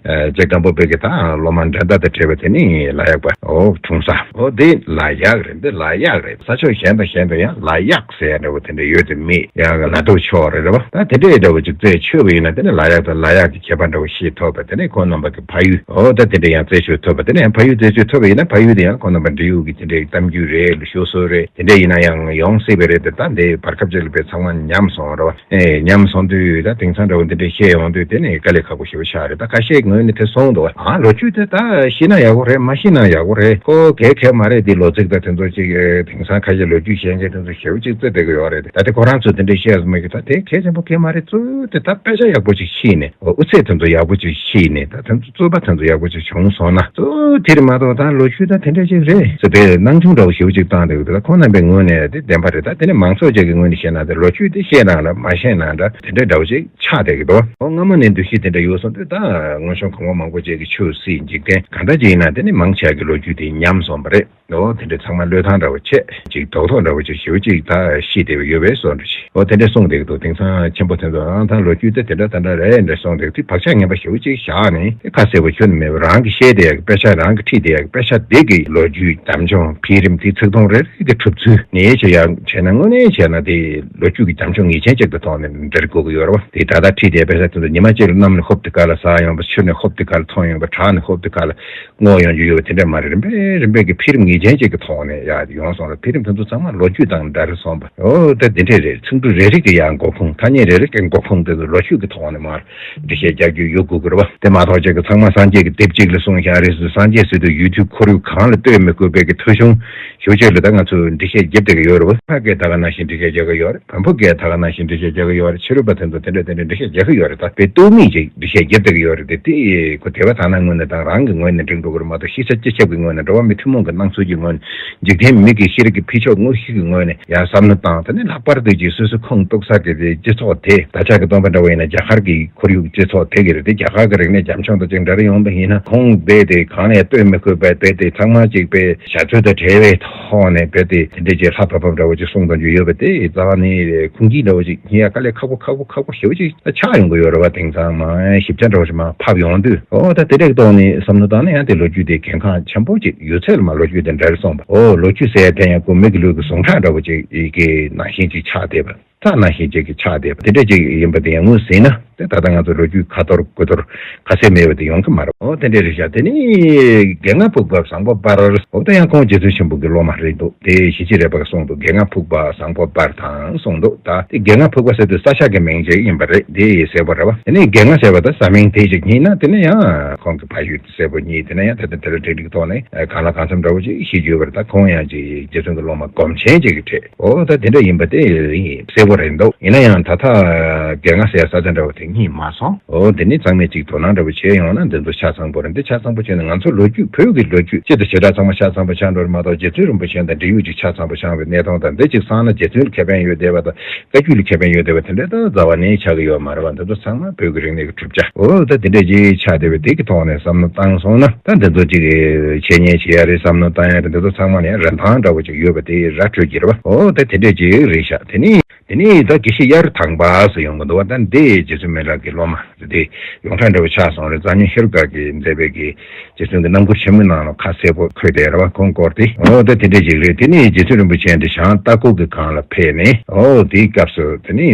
ཨ་རྗེ་སྒམ་པོ་པའི་གི་ད་སློབ་མ་འགྲན་ཟླ་དང་བྲལ་བ་དེ་ནི་ལག་གཡག་པ་འོ་འཁྲུངས་ས་འོ་དེ་ལག་གཡག་རེད། འདི་ལག་གཡག་རེད། ས་ཕྱོགས་གཞན་དང་གཞན་དུ་ཡང་ལག་གཡག་ཟེར་འདྲ་བོ་དེ་འདྲ་ཡོད་དེ་མེད། ཡང་ལ་དྭགས་ཕྱོགས་རེད་རེད་བ། ད་དེ་འདྲའི་འདྲ་བོ་ཅིག་རྩད་ཆོད་པ་ཡིན་ན་དེ་ནི་ལག་གཡག་དང་ལག་གཡག་གི་ཁྱད་པར་འདྲ་བོ་ཤེས་ཐུབ་པ། དེ་ནི་ཁོང་རྣམ་པ་གི་ཕ་ཡུལ་འོ་ད་དེ་འདྲ་ཡང་རྩད་ཆོད་ཐུབ་པ། དེ་ནི་ཡང་ཕ་ཡུལ་རྩད་ཆོད་ཐུབ་པ་ཡིན་ན་ཕ་ཡུལ་དེ་ཡང་ཁོང་རྣམ་པ་འབྲི་ཡུལ་གི་དེ་འདྲའི་གཏམ་རྒྱུད་རེད། ལོ་ཤོ་སོ་རེད། དེ་འདྲ་ཡིན་ན་ཡང་ཡོང་སྲིད་པ་རེད་དེ། ད་འདི་བར་སྐབས་ཅིག་ལ་དཔེ་ཚང་མ་ཉམས་སོང་རེད་བ། ཨེ་ཉམས་སོང་དུས་ད་དེང་སང་འདྲ་བོ་འདི་འདྲའི་བཤད་ཡོང་དུས་དེ་ནི་དཀའ་ལས་ཁག་པོ་ཞེ་པོ་ཆགས་རེད། ད་ཁ་ཤས་ངོས་ནས་དེ་གསུངས་འདུག་ཨ་ལོ་རྒྱུས་དེ་ད་ཤེས་ན་ཡག་པོ་རེད། མ་ཤེས་ན་ཡག་པོ་རེད། ཁོ་གལ་གལ་མ་རེད། དེ་ལོ་ཚིགས་ད་དེ་ཚོ་ཅིག་ཨེ་དེང་སང་ཁ་ཤས་ལོ་རྒྱུས་ཤེས་མཁན་དེ་ཚོ་ཞེ་པོ་ཅིག་བརྩི་བསྡད་ཀྱི་ཡོད་རེད། ད་དེ་ཁོ་རང་ཚོས་དེ་འདྲའི་བཤད་སོང་མེད་ཀྱི། ད་དེ་གལ་ཆེན་པོ་གལ་མ་རེད། གཙོ་བོ་དེ་ད་དཔེ་ཆ་ཡག་པོ་ཅིག་ཤེས་ནས། འོ་དབུ་ཚད་དེ་ཚོ་ཡག་པོ་ཅིག་ཤེས་ནས། ད་དེ་ཚོ་རྩོད་པ་དེ་ཚོ་ཡག་པོ་ཅིག་བྱུང་སོང་ན། གཙོ་བོ་དེ་རེད་མ་གཏོགས་ད་ལོ་རྒྱུས་ད་དེ་འདྲ་ཅིག་རེད་ཟེར་བའི་སྣང་ཆུང་འདྲ་བོ་ཞེ་པོ་ཅིག་བཏང་བསྡད་ཀྱི་འདུག་ད་ཁོང་རྣམ་པའི་ངོས་ནས་དེ་བདེན་པ་རེད། ད་དེ་ནི་མང་ཚོགས་ཅིག་གི་ངོས་ནས་བཤད་ན་དེ་ལོ་རྒྱུས་དེ་ཤེས་ན་འདྲ་མ་ཤེས་ན་འདྲ་དེ་འདྲ་འདྲ་བོ་ཅིག་ཆགས་བསྡད་ཀྱི་འདུག་འོ་སྔ་མོ་ནས་འདུ་ཤེས་དེ་འདྲ་ཡོད་སོང་དུས་ད་སྔོན་བྱོན་གོང་མ་མང་པོ་ཅིག་གི་ཆོས་སྲིད་འཇིག་རྟེན་གང་འདྲ་ཅིག་ཡིན་ན་དེ་ནི་མང་ཆེ་གི་ལོ་རྒྱུས་དེ་ཉམས་སོང་བ་རེད། འོ་དེ་འདྲ་ཚང་མ་བློས་བཏང་འདྲ་བོ་བྱས་ཅིག་རྡོག་ཐོག་འདྲ་བོ་ཅིག་ཞེ་པོ་ཅིག་ད་ཤེས་བསྡད་པ་ཡོད་པའི་བཟོ་འདྲ་ཞིག་འོ་དེ་འདྲ་གསུངས་བསྡད་ཀྱི་འདུག་དེང་སང་ཆེན་པོ་དེ་ཚོ་ཨང་ད་ལོ་རྒྱུས་དེ་དེ་འདྲ་དེ་འདྲ་རེད་འདྲ་གསུངས་བསྡད་ཀྱི་དེ་བག་ཆགས་ངན་པ་ཞེ་པོ་ཅིག་བཞག་ནས་དེ་ཁ་གསལ་པོ་ཁྱོན་ནས་མེད་པ། རང་གིས་བཤད་བསྡད་ཡག་གི་དཔེ་ཆ། རང་གིས་ཁྲིད་བསྡད་ཡག་གི་དཔེ་ཆ་དེ་གི་ལོ་རྒྱུས་དམ་བཅའ་འཕེལ་རིམ་དེ་ཚིག་ཐུང་རེ་རེ་གི་གྲུབ་ཚུལ་ནས་བྱས་ཡག་བྱས་ན་དངོས་གནས་བྱས་ན་དེ་ལོ་རྒྱུས་ཀྱི་དམ་བཅའ་ངེས་ཅན་ཅིག་གི་ཐོག་ནས་འབྲི་དགོས་ཀྱི་ཡོད་རེད་བ། དེ་ད་ལྟ་ཁྲིད་བསྡད་པའི་དཔེ་ཆ་དེ་ཚོ་ཉི་མ་གཅིག་ལ་གནམ་ལ་ཧུབ་སྟེ་ག་ལ་ཟག་ཡོང་བ། ཆུ་ནས་ ཧོབ་དེ་ག་ལ་མཐོང་ཡོང་བ། བྲག་ནས་ཧོབ་དེ་ག་ལ་སྔོག་ཡོང་རྒྱུ་ཡོད་པ་དེ་འདྲ་མ་རེད། རིམ་པས་རིམ་པས་ཀྱི་འཕེལ་རིམ་ངེས་ཅན་ཅིག་གི་ཐོག་ནས་ཡར་ཡོང་སོང་ལ། འཕེལ་རིམ་དེ་ཚོ་ཚང་མ་ལོ་རྒྱུས་དང་འདྲ་རེ་སོང་བ། ཨོ་ད་འདི་འདྲས་རེད། ཚིག་འབྲུ་རེ་རེ་གི་ཡང་འགོ་ཁུངས། ཐ་སྙད་རེ་རེ་གི་འགོ་ཁུངས་དེ་ཚོ་ལོ་རྒྱུས་ཀྱི་ཐོག་ནས་མར་འགྲེལ་བཤད་རྒྱག་རྒྱུ་ཡོད་དགོས་ཀྱི་རེད་བ། དེ་མ་གཏོགས་ཅིག་གི་ཚང་མ་སངས་རྒྱས་ཀྱི་དེབ་ཅིག་ལ་གསུངས་ཤག་རེད་ཟེར། སངས་རྒྱས་ཟེར་དུས་ཡུལ་དུས་ཁོར་ཡུག་གང་ལ་ལྟོས་མི་དགོས་པའི་གི་ཐོས་བྱུང་ཞེ་པོ་ཅིག་ལ་ད་ང་ཚོས་འགྲེལ་བཤད་རྒྱབ་བསྡད་ཀྱི་ཡོད་རེད་བ། ཕ་གིས་ད་ག་ནང་བཞིན་འགྲེལ་བཤད་རྒྱག་གི་ཡོད་རེད། བོན་པོ་གིས་ད་ག་ནང་བཞིན་འགྲེལ་བཤད་རྒྱག་གི་ཡོད་རེད། ཕྱི་རོལ་པ་དེ་ཚོ་དེ་འདྲ་དེ་འདྲ་འགྲེལ་བཤད་རྒྱག་གི་ཡོད་རེད། ད་དཔེ་ལྟོས་མེད་ཅིག་འགྲེལ་བཤད་རྒྱབ་བསྡད་ཀྱི་ཡོད་རེད་དེ། དེ་ཁོ་དེ་བ་ཐ་ན་ངོས་ནས་དང་རང་གི་ངོས་ནས་འགྲིག་འགྲོ་གི་རེད་མ་གཏོགས། ཤེས་བྱ་སྤྱི་ཁྱབ་ཀྱི་ངོས་ནས། འགྲོ་བ་མི་ཐུན་མོང་གི་སྣང་ཚུལ་གྱི་ངོས་ནས། འཇིག་རྟེན་མི་གི་ཤེས་རིག་གི་འཕེལ་ཕྱོགས་དངོས་གཞི་གི་ངོས་ནས་ཡང་བསམ་བློ་བཏང་། དེ་ནས་ལྷག་པར་དུ་ཅིག་སོ་སོ་ཁོངས་གཏོགས་ས་གི་དེ་སྤྱི་ཚོགས་དེ། ད་ཆ་གི་སྟོན་པ་འདྲ་བོ་ཡིན་ན་རྒྱ་གར་གྱི་ཁོར་ཡུག་སྤྱི་ཚོགས་དེ་གི་རེད་དེ། རྒྱ་གར་གྱི་རིག་གནས་རྒྱ་མཚོ་དང་ཅིག་འདྲ་རེ་ཡོང་པ་ཡིན་ན། ཁོང་རྦད་དེ་གང་ལ་ཡང་ལྟོས་མི་དགོས་པའི་རྦད་དེ་ཚང་མ་ཅིག་དཔེ་བྱ་ཚུལ་དང་བྲལ་བའི་ཐོག་ནས་རྦད་དེ་དེ་འདྲས་ཅིག་ལྷ་བབས་བབས་འདྲ་བོ་ཅིག་གསུང་གཏོང་རྒྱུ་ཡོད་པ་དེ། རྩ་བ་ནས་ཁུངས་སྐྱེལ་འདྲ་བོ་ཅིག་ཡིན་ཡ་དཀའ་ལས་ཁག་པོ་ཁག་པོ་ཁག་པོ་ཞེ་པོ་ཅིག་ད་ཆགས་ཡོང་གི་ཡོད་རེད་བ། དེང་སང་མ་ཞིབ་ཆ་འདྲ་བོ་ཞིག་མ་ཕབ་ཡོང་དུས། ཨོ་ད་དེ་འདྲས་ཐོག་ནས་བསམ་བློ་བཏང་ན་ཡང་དེ་ལོ་རྒྱུས་དེ་གལ་འགངས་ཆེན་པོ་ཅིག་ཡོད་ཚད་ལ་མ་ལོ་རྒྱུས་དེ་འདྲ་རེ་སོང་བ། ཨོ་ལོ་རྒྱུས་ཟེར་ཡ་དེ་ཡང་ཁོ་མི་གི་ལུས་ཀྱི་ཟུངས་ཁྲག་འདྲ་བོ་ཅིག་གི་ནང་བཞིན་ཅིག་ཆགས་བསྡད་པ། རྩྭ་ནང་བཞིན་ཅིག་གི་ཆགས་བསྡད་པ་དེ་འདྲ་ཅིག་ཡིན་པ་དེ་ཡང་ངོས་ཟིན་ན། དེ་ད་ལྟ་ང་ཚོ་ལོ་རྒྱུས་ཁ་ཐོར་དགུ་ཐོར་ཁ་གསལ་མེད་པ་དེ་ཡོང་གི་མ་རེད། འོ་དེ་འདྲ་རེད་ཤག་དེ་ནི་རྒན་ང་ཕུག་པ་བཟང་པོ་དཔལ། འོ་ད་ཡང་ཁོང་རྗེ་བཙུན་ཆེན་པོ་གི་སློབ་མ་རེད་འདུག་དེ་ཞི་བྱེད་རས་པ་གིས་གསུངས་འདུག་རྒན་ང་ཕུག་པ་བཟང་པོ་དཔལ་དང་གསུངས་འདུག་ད་དེ་རྒན་ང་ཕུག་པ་ཟེར་དུས་ས་ཆ་གི་མིང་ཅིག་ཡིན་པ་རེད། དེ་ཡི་གསལ་པོ་རེད་བ། དེ་ནི་རྒན་ང་ཟེར་བ་ད་ས་མིང་དེ་ཅིག་ཡིན་ན། དེ་ནི་ཡང་ཁོང་གི་ཕ་ཡུལ་གསལ་པོ་རྙེད། དེ་ན་ཡང་ད་ལྟ་དེ་ལ་འབྲེལ་འདྲིས་ཐོག་ནས་གང་ལ་གང་འཚམ་འདྲ་བོ་ཅིག་ཤེས་རྒྱུ་ཡོད་པ་རེད། ད་ཁོང་ཡང་ཅིག་རྗེ་བཙུན་གྱི་སློབ་མ་སྒོམ་ཆེན་ཅིག་གི་གྲས། འོ་ད་དེ་འདྲ་ཡིན་པ་དེ་གསལ་པོ་རེད་འདུག་ཡིན་ན་ཡང་ད་ལྟ་རྒན་ང་ཟེར་ས་ཆ་འདྲ་བོ་དེ་རྙེད་མ་སོང་། འོ་དེ་ནི་ཚང་མས་ཅིག་དོ་སྣང་འདྲ་བོ་བྱས་ཡོང་ན་འདི་ཚོ་ཆ་ཚང་པོ་རེད། འདི་ཆ་ཚང་པོ་བྱས་ན་ང་ཚོ་ལོ་རྒྱུས། བོད་ཀྱི་ལོ་རྒྱུས་སྤྱི་དང་བྱེ་བྲག་ཚང་མ་ཆ་ཚང་པོ་ཆགས་འགྲོ་རེད་མ་གཏོགས། རྗེ་བཙུན་རིན་པོ་ཆེ་དང་འབྲེལ་ཡོད་ཅིག་ཆ་ཚང་པོ་ཆགས་པའི་གནས་སྟངས་དང་། འདི་ཅིག་སང་ན་རྗེ་བཙུན་ལ་ཁེ་ཕན་ཡོད་བསྡད་པ་དང་། བཀའ་བརྒྱུད་ལ་ཁེ་ཕན་ཡོད་བསྡད་པ་དེ་འདྲ་ད་རྩ་བ་ནས་ཆགས་ཀྱི་ཡོད་མ་རེད་བ། འདི་ཚོ་ཚང་མ་བོད་ཀྱི་རིག་གནས་ཀྱི་གྲུབ་ཆ། འོ་ད་དེ་འདྲ་ཅིག་ཆགས་བསྡད་པའི་དེ་གི་ཐོག་ནས་བསམ་བློ་བཏང་སོང་ན། ད་འདི་ཚོ་ཅིག་འཆད་ཉན་བྱེད་ཡ་རེད། བསམ་བློ་བཏང་ཡ་རེད། འདི་ཚོ་ཚང་མ་ནས་རིན་ཐང་འདྲ་བོ་ཅིག་ཡོད་པ་དེ་ར་འཕྲོད་ཀྱི་རེད་བ། འོ་ད་དེ་འདྲ་ཅིག་རེད་ཤག་དེ་ནི་དེ་ནི་ད་དགེ་བཤེས་གཡའ་རུ་དང་པ་ཟེར་ཡོང་གི་འདུག་བ། ད་འདི་རྗེ་བཙུན་མི་ལ་གི་སློབ་མ་རེད་དེ། ཡོངས་གྲགས་འདྲ་བོ་ཆགས་སོང་རེད། རྩ་ཉོན་ཧེ་རུ་ཀ་གིས་མཛད་པའི་གི་རྗེ་བཙུན་གྱི་རྣམ་མགུར་ཆེན་མོའི་ནང་ལ་ཁ་གསལ་པོ་འཁོད་བསྡད་རེད་བ། ཁོང་སྐོར་དེ། འོ་ད་དེ་འདྲ་ཅིག་རེད། དེ་ནས་རྗེ་བཙུན་རིན་པོ་ཆེ་འདི་ཞང་ཏ་ཀོ་གི་སྒང་ལ་ཕེབས་ནས། འོ་དེའི་སྐབས་སུ་དེ་ནས་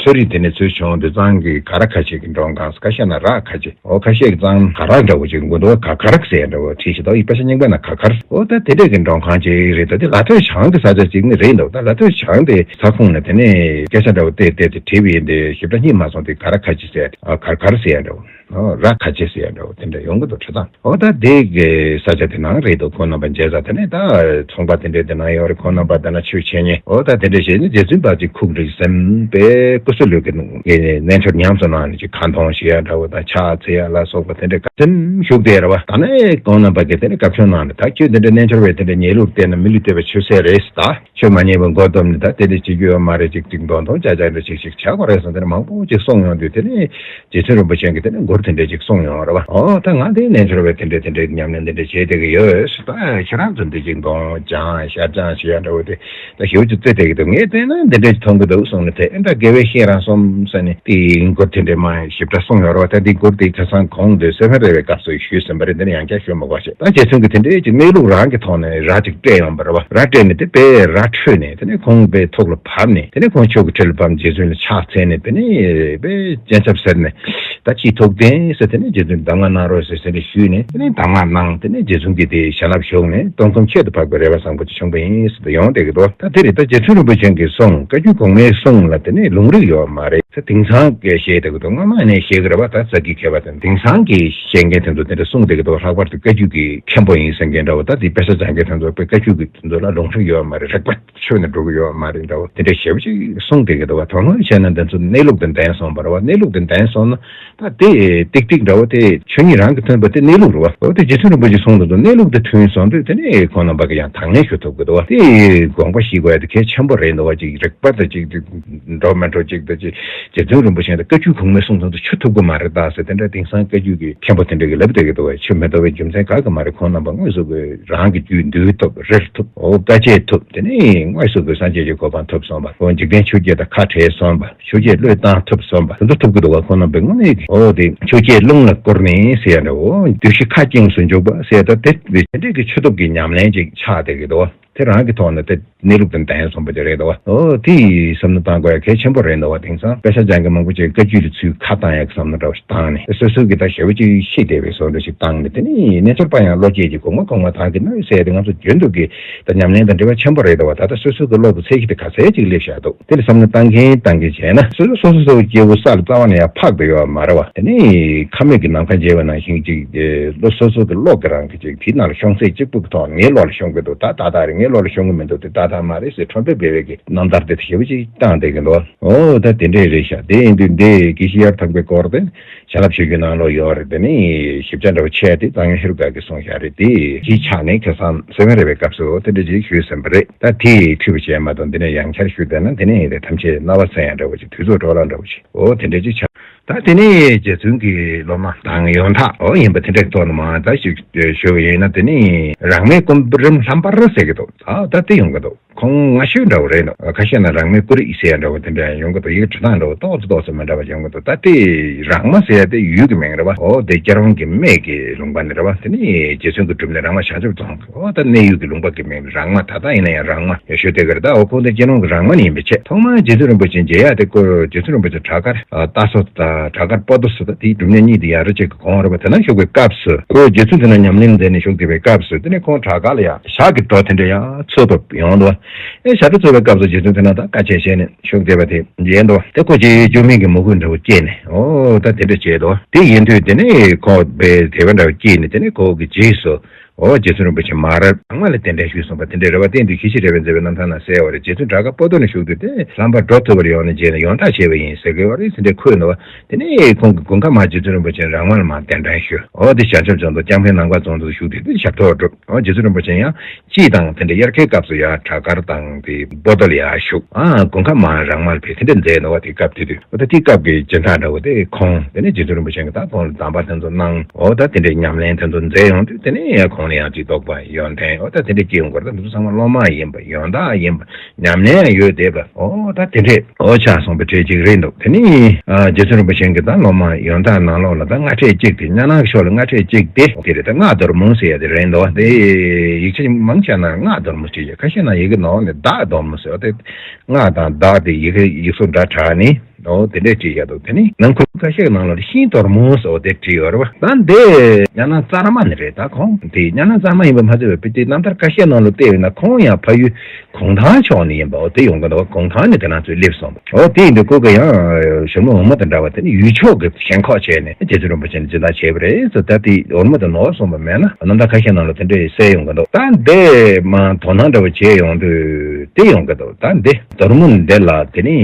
གསོ་རིག་དེ་ནས་ཚུལ་བྱུང་དུས་ཙང་གི་ག་ར་ཁ་ཆེ་གི་མགྲོན་ཁང་། ཁ་ཤས་ན་རག་ཁ་ཆེ། འོ་ཁ་ཤས་ཀྱི་ཙང་ག་ར་འདྲ་བོ་ཅིག་མགོ་འདོགས་ག་ག་ར་ཟེར་འདྲ་བོ་བྲིས་ཤིག་ད་ཡིག་དཔེ་ཆ་རྙིང་པ་ན་ག་གར། འོ་ད་དེ་འདྲས་ཀྱི་མགྲོན་ཁང་ཅིག་རེད། ད་དེ་ལ་ཐོད་བྱང་གི་ས་ཆ་ཅིག་ནི་རེད་འདུག་ད་ལ་ཐོད་བྱང་དེ་ས་ཁོངས་ནས་དེ་ནས་སྐད་ཆ་འདྲ་བོ་བལྟས་བལྟས་ཏེ་བྲིས་པ་ཡིན་ཏེ། ཞིབ་ཕྲ་རྙེད་མ་སོང་། དེ་ག་ར་ཁ་ཆེ་ཟེར། ཨ་གར་གར་ཟེར་ཡ་འདྲ་བོ། ཨོ་ར་ཁ་ཆེ་ཟེར་ཡ་འདྲ་བོ་དེ་འདྲ་ཡོང་གི་འདུག་འཕྲོད་བཏང་། ཨོ་ད་དེ་གི་ས་ཆ་དེ་ནང་རེད་འདུག་ཁོང་རྣམ་པ་མཇལ་ས་དེ་ནས་ད་ཚོང་པ་དེ་འདྲས་དེ་ནང་ཡོད་རེད། ཁོང་རྣམ་པ་དེ་ན་ཆོས་འཆད་ཉན། ཨོ་ད་དེ་འདྲས་བྱས་ནས་རྗེ་བཙུན་པ་ཅིག་ཁུག་རེ་ཟིན་པའི་སྐུ་གསོལ་ལོས་ཀྱི་རྣལ་འབྱོར་ཉམས་སུ་བླངས་ནས་ཅིག་ཁ་འདོན་བྱེད་ཡ་འདྲ་བོ་དང་། ཕྱག་འཚལ་ཡ་ལ་སོགས་པ་དེ་འདྲས་ག་ཚོད་བཞུགས་བསྡད་རེད་བ། ད་ནས་ཁོང་རྣམ་པ་གིས་དེ་ནས་བཀའ་ཆོས་གནང་ནས། ད་ཁྱོད་དེ་འདྲས་རྣལ་འབྱོར་བས་དེ་འདྲས་ཉལ་ལུགས་བལྟས་ན་མི་ལུས་བཏོད་པའི་ཆོས་ཟད་རེད། ད་ཆོས་མ་ཉན་པའི་མགོ་བསྡོམས་ནས་ད་དེ་འདྲས་བྱེད་རྒྱུ་ཡོད་མ་རེད། ཅིག་ཅིག་འདོན་འདོན་ཅག་ཅག་འདྲ་ཅིག་ཅིག་བྱ་དགོས་རེད་ཟེར་དེ་འདྲས་མང་པོ་ཅིག་གསུངས་ཡོང་དུས། དེ་ནས་རྗེ་བཙུན་རིན་པོ་ཆེ་གིས་དེ་ནས་མགུར་དེ་འདྲས་ཅིག་གསུངས་ཡོང་རེད་བ། ཨོ་ད་ང་དེ་རྣལ་འབྱོར་བས་དེ་འདྲས་དེ་འདྲས་ཉམས་ལེན་དེ་འདྲས་བྱས་བསྡད་ཀྱི་ཡོད། ད་ཁྱེད་རང་ཚོ་འདི་ཅིག་འདོན་སྦྱང་ཤར་སྦྱང་བྱེད་ཡ་འདྲ་བོ་དེ་ད་ཞེ་པོ་ཅིག་རྩེ་བསྡད་ཀྱི་འདུག་ངས་བལྟས་ན་འདི་འདྲས་ཅིག་མཐོང་གི་འདུག་གསུངས་ནས། དེ་ཨེ་ད་དགེ་བའི་བཤེས་རང་གསུམ་ཟེར་ནས་དེའི་མགུར་དེ་འདྲས་མ་ཞིབ་ཕྲ་གསུངས་ཡོད་རེད་བ། ད་འདི་མགུར་དེ་ཁ་སང་གོང་དུ་སེ་བན་རེ་བའི་སྐབས་སུ་ཞུས་ཟིན་པ་རེད། འདི་ནས་ཡང་བསྐྱར་ཞུ་མི་དགོས་ཤེས། ད་རྗེ་བཙུན་གྱིས་དེ་འདྲས་ཅིག་གནས་ལུགས་རང་གི་ཐོག་ནས་ར་ཅིག་སྤྲད་ཡོང་བ་རེད་བ། ར་སྤྲད་ནས་དེ་དཔེ་ར་འཕྲོད་ནས། དེ་ནས་ཁོང་དཔེ་ཐུགས་ལ་བབས་ནས། དེ་ནས་ཁོང་ཆོས་ཀྱི་ཁྲི་ལ་ཕབ་ནས་རྗེ་བཙུན་ལ་ཕྱག་འཚལ་ནས། དེ་ནས་དཔེ་སྤྱན་ཆབ་ཟེར་ནས། ད་ཅི་ཐུགས་བདེན་ཟེར། དེ་ནས་རྗེ་བཙུན་གདམས་ངག་གནང་རོགས་ཟེར་ཟེར་ནས་ཞུས་ནས། དེ་ནས་གདམས་ངག་གནང་། དེ་ནས་རྗེ་བཙུན་གྱིས་དེ་ཞལ་སླབ་ཞུས་ནས། སྟོང་གསུམ་ཁྱད་དུ་འཕགས་པའི་རོལ་པ་བཟང་པོ་ཅིག་བྱུང་བ་ཡིན་ཟེར་དུ་ཡོང་བསྡད་ཀྱི་འདུག་ད་དེ་རེད། ད་རྗེ་བཙུན་རིན་པོ་ཆེ་གི་གསུང་བཀའ་བརྒྱུད་གོང་མའི་གསུང་ལ་དེ་ནས་ལུང་རིགས་ཡོད་མ་རེད་ཟེར། དེང་སང་གི་བཤད་བསྡད་ཀྱི་འདུག་སྔོན་མ་ནས་བཤད་ཀྱི་རེད་བ། ད་ས་དགེ་མཁས་པ་དང་དེང་སང་གི་བཤད་མཁན་དེ་ཚོ་དེ་འདྲ་གསུང་བསྡད་ཀྱི་འདུག་ལྷག་པར་དུ་བཀའ་བརྒྱུད་ཀྱི་མཁན་པོ་ཡིན་ཟེར་མཁན་འདྲ་བོ། ད་དེ་དཔེ་ཆ་སྦྱང་མཁན་དེ་ཚོ་དཔེ་བཀའ་བརྒྱུད་ཀྱི་དེ་ཚོ་ལ་ལུང་རིགས་ཡོད་མ་རེད། རིགས་པ་ཆོད་ནས་འགྲོ་གི་ཡོད་མ་རེད་འདྲ་བོ་དེ་འདྲ་ཞེ་པོ་ཅིག་གསུངས་བསྡད་ཀྱི་འདུག་བ། དོན་དངོས་བཤད་ན་འདི་ཚོ་གནས་ལུགས་དང་ལྡན་སོང་བ་རེད་བ། གནས་ལུགས་དང་ལྡན་སོང་ན་ད་དེ་ཏིག་ཏིག་འདྲ་བོ་དེ་ཆོས་ཉིད་རང་གིས་མཐུན་པ་དེ་གནས་ལུགས་རེད་བ། འོ་དེ་རྗེ་བཙུན་རིན་པོ་ཆེས་གསུངས་འདུག་གནས་ལུགས་དེ་མཐུན་སོང་དུས་དེ་ནས་ཁོང་རྣམ་པ་གིས་ཡང་དང་ལེན་ཞུ་ཐུབ་ཀྱི་འདུག་བ། དེ་དགོངས་པ་བཞེས་དགོས་ཡ་དེ་གལ་ཆེན་པོ་རེད་འདུག་བ། ཅིག་རིགས་པ་དང་ཅིག་འགྲོ་མི་འགྲོ་ཅིག་དང་། ཅིག་རྗེ་བཙུན་རིན་པོ་ཆེ་དང་བཀའ་བརྒྱུད་གོང་མའི་གསུང་དོན་དུ་ཆུད་ཐུབ་ཀྱི་མ་རེད་ད་ཟེར། དེ་འདྲ་དེང་སང་བཀའ་བརྒྱུད་ཀྱི་མཁན་པོ་དེ་འདྲ་གིས་ལབ་བསྡད་ཀྱི་འདུག་བ། ཆུད་མི་ཐུབ་པའི་རྒྱུ་མཚན་ག་གི་མ་རེད། ཁོང་རྣམ་པ་དངོས་སུ་གི་རང་གི་རྒྱུད་འདུལ་ཐུབ། རིལ་ཐུབ། འོ་དཀའ་སྤྱད་ཐུབ། དེ་ནས་དངོས་སུ་གི་སངས་རྒྱས་ཀྱི་གོ་འཕང་ཐོབ་སོང་བ། འོ་འཇིག་རྟེན་ཆོས་བརྒྱད་དང་ཁ་བྲལ་སོང་བ། ཆོས་བརྒྱད་བློས་བཏང་ཐུབ་སོང་བ། དེ་ཚོ་ཐུབ་ཀྱི་འདུག་བ། ཁོང་རྣམ་པས་དངོས་གནས་ཀྱི་འོ་དེ་ཆོས་བརྒྱད་རླུང་ལ་བསྐུར་ནས་ཟེར་ཡ་འདྲ་བོ། བདུད་བཞི་ཁ་སྐྱེངས་སུ་འཇུག་པ་ཟེར་ཡ་ད་དེ་དེ་འདྲས་ཀྱི་ཆོས་སྟོབས་ཀྱི་ཉམས་ལེན་ཅིག་ཆགས་བསྡད་ཀྱི་འདུག་བ། དེ་རང་གི་ཐོག་ནས་དེ་གནས་ལུགས་དང་ལྡན་སོང་པ་དེ་རེད་འདུག་བ། ཨོ་དེ་ཡི་བསམ་བློ་བཏང་དགོས་ཡ་གལ་ཆེན་པོ་རེད་འདུག་བ། དེང་སང་དཔེ་ཆ་སྦྱང་མཁན་མང་པོ་ཅིག་བཀའ་བརྒྱུད་ལ་ཚུར་ཁ་བཏང་ཡ་གི་བསམ་བློ་འདྲ་བ་ཞིག་བཏང་ནས་སོ་སོ་གི་ད་ཞེ་པོ་ཅིག་ཤེས་བསྡད་པའི་བཟོ་འདྲ་ཞིག་བཏང་ནས། དེ་ནས་རྣལ་འབྱོར་པ་ཡང་བློ་སྐྱེད་ཀྱི་གོང་མ་གོང་མ་དག་གི་ན་ཟེར་ཡ་དེ་ང་ཚོ་རྒྱུན་དུ་གི་ད་ཉམས་ལེན་དང་འབྲེལ་བ་ཆེན་པོ་རེད་འདུག་བ། ད་ལྟ་སོ་སོ་གི་བློ་དེ་ཚད་གཞི་དེ་ག་ཚད་ཅིག་སླེབས་བཞག་འདུག་དེ་ལ་བསམ་བློ་བཏང་གིན་བཏང་གིན་བྱས་ན། སོ་སོ་སོ་སོ་སྐྱེ་བོ་ས་ལ་རྩ་བ་ནས་ཡང་འཕགས་བསྡད་ཡོད་མ་རེད་བ། དེ་ནས་ཁ་མིག་གི་ནམ་མཁའ་མཇལ་བ་ནང་བཞིན་ཅིག་བློ་སོ་སོ་གི་བློ་གི་རང་གི་ཅིག་དེའི་ནང་ལ་ཤོང་ཚད་གཅིག་པུ་གི་ཐོག་ངའི་བློ་ལ་ཤོང་གི་འདུག་ད་ད་ད་རེད། ངའི་བློ་ལ་ཤོང་གི་མི་འདུག་དེ་ད་ད་མ་རེད་ཟེར་ཁྲོམ་པའི་སྦས་པའི་གི་རྣམ་ཐར་དེ་ཞེ་པོ་ཅིག་བཏང་བསྡད་གི་འདུག་ཨོ་ད་དེ་འདྲས་རེད་ཤག་དེ་ཡིན་དུས་འདི་དགེ་བཤེས་གཡར་དམ་པའི་སྐོར་དེ་བྱིན་རླབས་ཆོས་བརྒྱུད་ནང་ལོགས་ཡོད་རེད། དེ་ནས་ཞིབ་ཆ་འདྲ་བོ་བྱས་ཏེ་གཙང་ཡང་ཧེ་རུ་ཀ་གིས་གསུངས་བཞག་རེད། དེ་གཞིས་ཆགས་ནས་ཁ་སང་སེ་བན་རེ་བའི་སྐབས་སུ་དེ་འདྲ་ཅིག་ཞུས་ཟིན་པ་རེད། ད་དེ་འཁྲིད་པ་བྱས་མ་གཏོགས་འདི་ནས་ཡང་བསྐྱར་ཞུས་བསྡད་ན་དེ་ནས་ཡིན་ཏེ་ཐམས་ཅད་རྣ་བ་གསན་ཡ་འདྲ་བོ་ཅིག་དུས་ཚོད་འཕྲོ་བརླག་འདྲ་བོ་ཅིག་ཨོ་དེ་འདྲ་ཅིག་ཆགས། ད་དེ་ནས་རྗེ་བཙུན་གྱི་སློབ་མ་དང་ཡོན་བདག་ཨོ་ཡིན་པ་དེ་འདྲའི་ཐོག་ནས་མ་ད་ཞིག་ཞུ་བ་ཡིན་ན། དེ་ནས་རང་མེད་སྐུ་རིམ་ལྷམ་པར་ཟེར་གི་འདུག་ད་ད་དེ་ཡོང་གི་འདུག་ཁོང་སྔ་ཤོས་འདྲ་བོ་རེད་འདུག་ཁ་ཤས་ན་རང་མེད་སྐུ་རིམ་ཟེར་ཡ་འདྲ་བོ་དེ་འདྲ་ཡང་ཡོང་གི་འདུག་ཡི་གེ་འབྲི་སྟངས་འདྲ་བོ་ཏོག་ཙམ་ཏོག་ཙམ་མི་འདྲ་བ་ཡོང་གི་འདུག་ད་དེ་རང་མ་ཟེར་ཡ་དེ་ཡུལ་གྱི་མིང་རེད་བ། ཨོ་དེ་སྐྱེ་རང་གི་སྨད་ཀྱི་ལུང་པ་ནས་རེད་བ། དེ་ནས་རྗེ་བཙུན་གྱི་སྒྲུབ་གནས་རང་མ་བྱང་ཆུབ་རྫོང་གི་ཨོ་ད་གནས་ཡུལ་གྱི་ལུང་པ་གི་མིང་རང་མ། ད་ལྟ་ཡིན་ན་ཡང་རང་མ་ཡོད་ཤོད་དེ་ག་རེད། ད་ཨོ་ཁོང་དེ་སྐྱེ་རང་གི་རང་མ་ནས་ཡིན་པའི་ཆེད་ཐོག་མར་རྗེ་བཙུན་རིན་པོ་ཆེ་མཇལ་ཡ་དེ་ཁོ་རྗེ་བཙུན་རིན་པོ་ཆེ་བྲག་དཀར་ལྟ་སོ་དང་བྲག་དཀར་པོ་ཏོ་སོ་ད་དེའི་སྒྲུབ་གནས་གཉིས་དེ་ཡ་རུ་གཅིག་གི་གོང་རེད་བ། དེ་ན་བཞུགས་པའི་སྐབས་སུ་ཁོ་རྗེ་བཙུན་དེ་ན་ཉམས་ལེན་མཛད་ནས་བཞུགས་བསྡད་པའི་སྐབས་སུ། དེ་ནས་ཁོང་བྲག་དཀར་ལ་ཡང་ཞག་གི་འགྲོ་དེ་འདྲ་ཡང་འཚོལ་ཐུབ་ཡོང་འདུག་ཨེ་ཞག་དེ་འཚོལ་བའི་སྐབས་སུ་རྗེ་བཙུན་དེ་ན་ད་དཀའ་སྤྱད་བྱས་ནས་བཞུགས་བསྡད་པ་དེ་མཇལ་འདུག་དེ་ཁོ་རྗེ་བཙུན་མིང་གི་མོས་གུས་འདྲ་བོ་སྐྱེས་ནས་ཨོ་ད་དེ་འདྲ་བྱས་འདུག་དེ་ཡིན་དུས་དེ་ནས་ཁོ་དཔེ་དད་པ་འདྲ་བོ་སྐྱེས་ནས་དེ་ནས་ཁོ་གི་རྗེས་སུ། ཨོ་རྗེ་བཙུན་རིན་པོ་ཆེ་མར་རང་མ་ལ་གདན་འདྲེན་ཞུས་སོང་པ་དེ་འདྲའི་རེ་བ་བསྟན་དུས་ཞི་བྱེད་རས་པས་མཛད་པའི་རྣམ་ཐར་ན་གསལ་བ་རེད། རྗེ་བཙུན་བྲག་དཀར་པོ་ཏོ་ནས་བཞུགས་དུས་དེ་ལྷམ་པར་འགྲོ་ཐུབ་པར་ཡོང་ནས་རྗེས་ནས་ཡོངས་གྲགས་བྱས་པ་ཡིན་ཟེར་གི་བ་རེད་ཟེར་འདྲའི་འཁོད་འདུག་བ། དེ་ནས་ཁོང་གི་དགུན་ཁ་མར་རྗེ་བཙུན་རིན་པོ་ཆེ་རང་མ་ལ་མར་གདན་འདྲེན་ཞུས། ཨོ་དེ་བྱང་ཆུབ་རྫོང་དུ་ལྕང་ཕན་ནང་པ་རྫོང་དུ་བཞུགས་དུས་དེ་ཞབས་ཏོག་བསྒྲུབས། ཨོ་རྗེ་བཙུན་རིན་པོ་ཆེ་ཡང་དཔྱིད་དང་དེ་འདྲའི་དབྱར་ཁའི་སྐབས་སུ་ཡང་བྲག་དཀར་དང་དེ་པོ་ཏོ་ལ་ཡང་བཞུགས། ཨ་དགུན་ཁ་མར་རང་མ་ལ་ཕེབས་དེ་འདྲ་མཛད་འདུག་བ། དེ་སྐབས་དེ་དུས། འོ་ད་དེའི་སྐབས་ཀྱི་སྦྱིན་བདག་འདྲ་བོ་དེ་ཁོང་དེ་ནས་རྗེ་བཙུན་རིན་པོ་ཆེ་གིས་ད་ཁོང་ལ་གདམས་པ་དེ་ཚོ་གནང་། འོ་ད་དེ་འདྲའི་ཉམས་ལེན་དེ་ཚོ་མཛད་ཡོང་དུས་དེ་ནས་ཡང་ཁོང་ལ་ཡང་ཅིག་རྟོགས་པ་ཡོན་ཏན་འོ་ད་དེ་འདྲ་སྐྱེ་ཡོང་གི་རེད། ད་འདི་ཚོ་ཚང་མ་སློབ་མ་ཡིན་པ་ཡོན་བདག་ཡིན་པ་ཉམས་ལེན་ཡང་ཡོད་བསྡད་པ་འོ་ད་དེ་འདྲས་འོ་ཆགས་སོང་བའི་གྲས་ཅིག་རེད་འདུག་དེ་ནས་ཨ་རྗེ་བཙུན་རིན་པོ་ཆེ་གིས་ད་སློབ་མ་ཡོན་བདག་ནང་ལོགས་ལ་ད་སྔ་གྲས་གཅིག་དེ་གཉའ་ནང་གི་ཕྱོགས་ལ་སྔ་གྲས་གཅིག་དེ་དེ་རེད། ད་སྔགས་མདོར་མོ་ཟེར་ཡ་དེ་རེད་འདུག་དེ་ཡིག་ཆ་མང་ཆེ་ན་སྔགས་མདོར་མོ་བྲིས་ཡོད། ཁ་ཤས་ན་ཡི་གེ་ནང་ནས་བདག་མདོར་མོ་ཟེར་བ་དེ། སྔགས་དང་བདག་དེ་ཡི་གེ་ཡིག་གཟུགས་འདྲ་དྲགས་ནས། འོ་དེ་འདྲས་བྲིས་ཡ་འདུག་དེ་ནི་ནང་ཁུལ་ཁ་ཤས་ནང་ལ་ཤིང་མདོར་མོ་ཟེར་བ་དེ་བྲིས་ཡོད་རེད་བ། ད་འདི་གཉའ་ནང་གཙང་མ་ནས་རེད། ད་ཁོང་དེ་གཉའ་ནང་གཙང་མ་ཡིན་པ་མ་ཚད་པའི་དེ་རྣམ་ཐར་ཁ་ཤས་ནང་ལ་བལྟས་ཡོད་ན་ཁོང་ཡང་ཕ་ཡུལ་གུང་ཐང་ཕྱོགས་ནས་ཡིན་པ་འོ་དེ་ཡོང་གི་འདུག་གུང་ཐང་ནས་དེ་ནང་ཚུར་སླེབས་སོང་བ། འོ་དེ་ཡིན་དུས་ཁོ་གི་ཡང་ཞྭ་མོ་འོལ་མོ་དང་འདྲ་བ་དེ་ནི་ཡུལ་ཕྱོགས་ཀྱི་ཞེན་ཁོག་བྱས་ནས་རྗེ་བཙུན་རིན་པོ་ཆེ་ནས་སྦྱིན་བདག་བྱས་པ་རེད་ཟེར། ད་དེ་འོལ་མོ་དང་ནོར་སོང་བ་མེད་ན་རྣམ་ཐར་ཁ་ཤས་ནང་ལ་དེ་འདྲས་གསལ་ཡོང་གི་འདུག་ད་འདི་མ་དོ་སྣང་འདྲ་བོ་བྱས་ཡོང་དུས་དེ་ཡོང་གི་འདུག་ད་འདི། མདོར་མོ་འདི་ལ་དེ་ནི་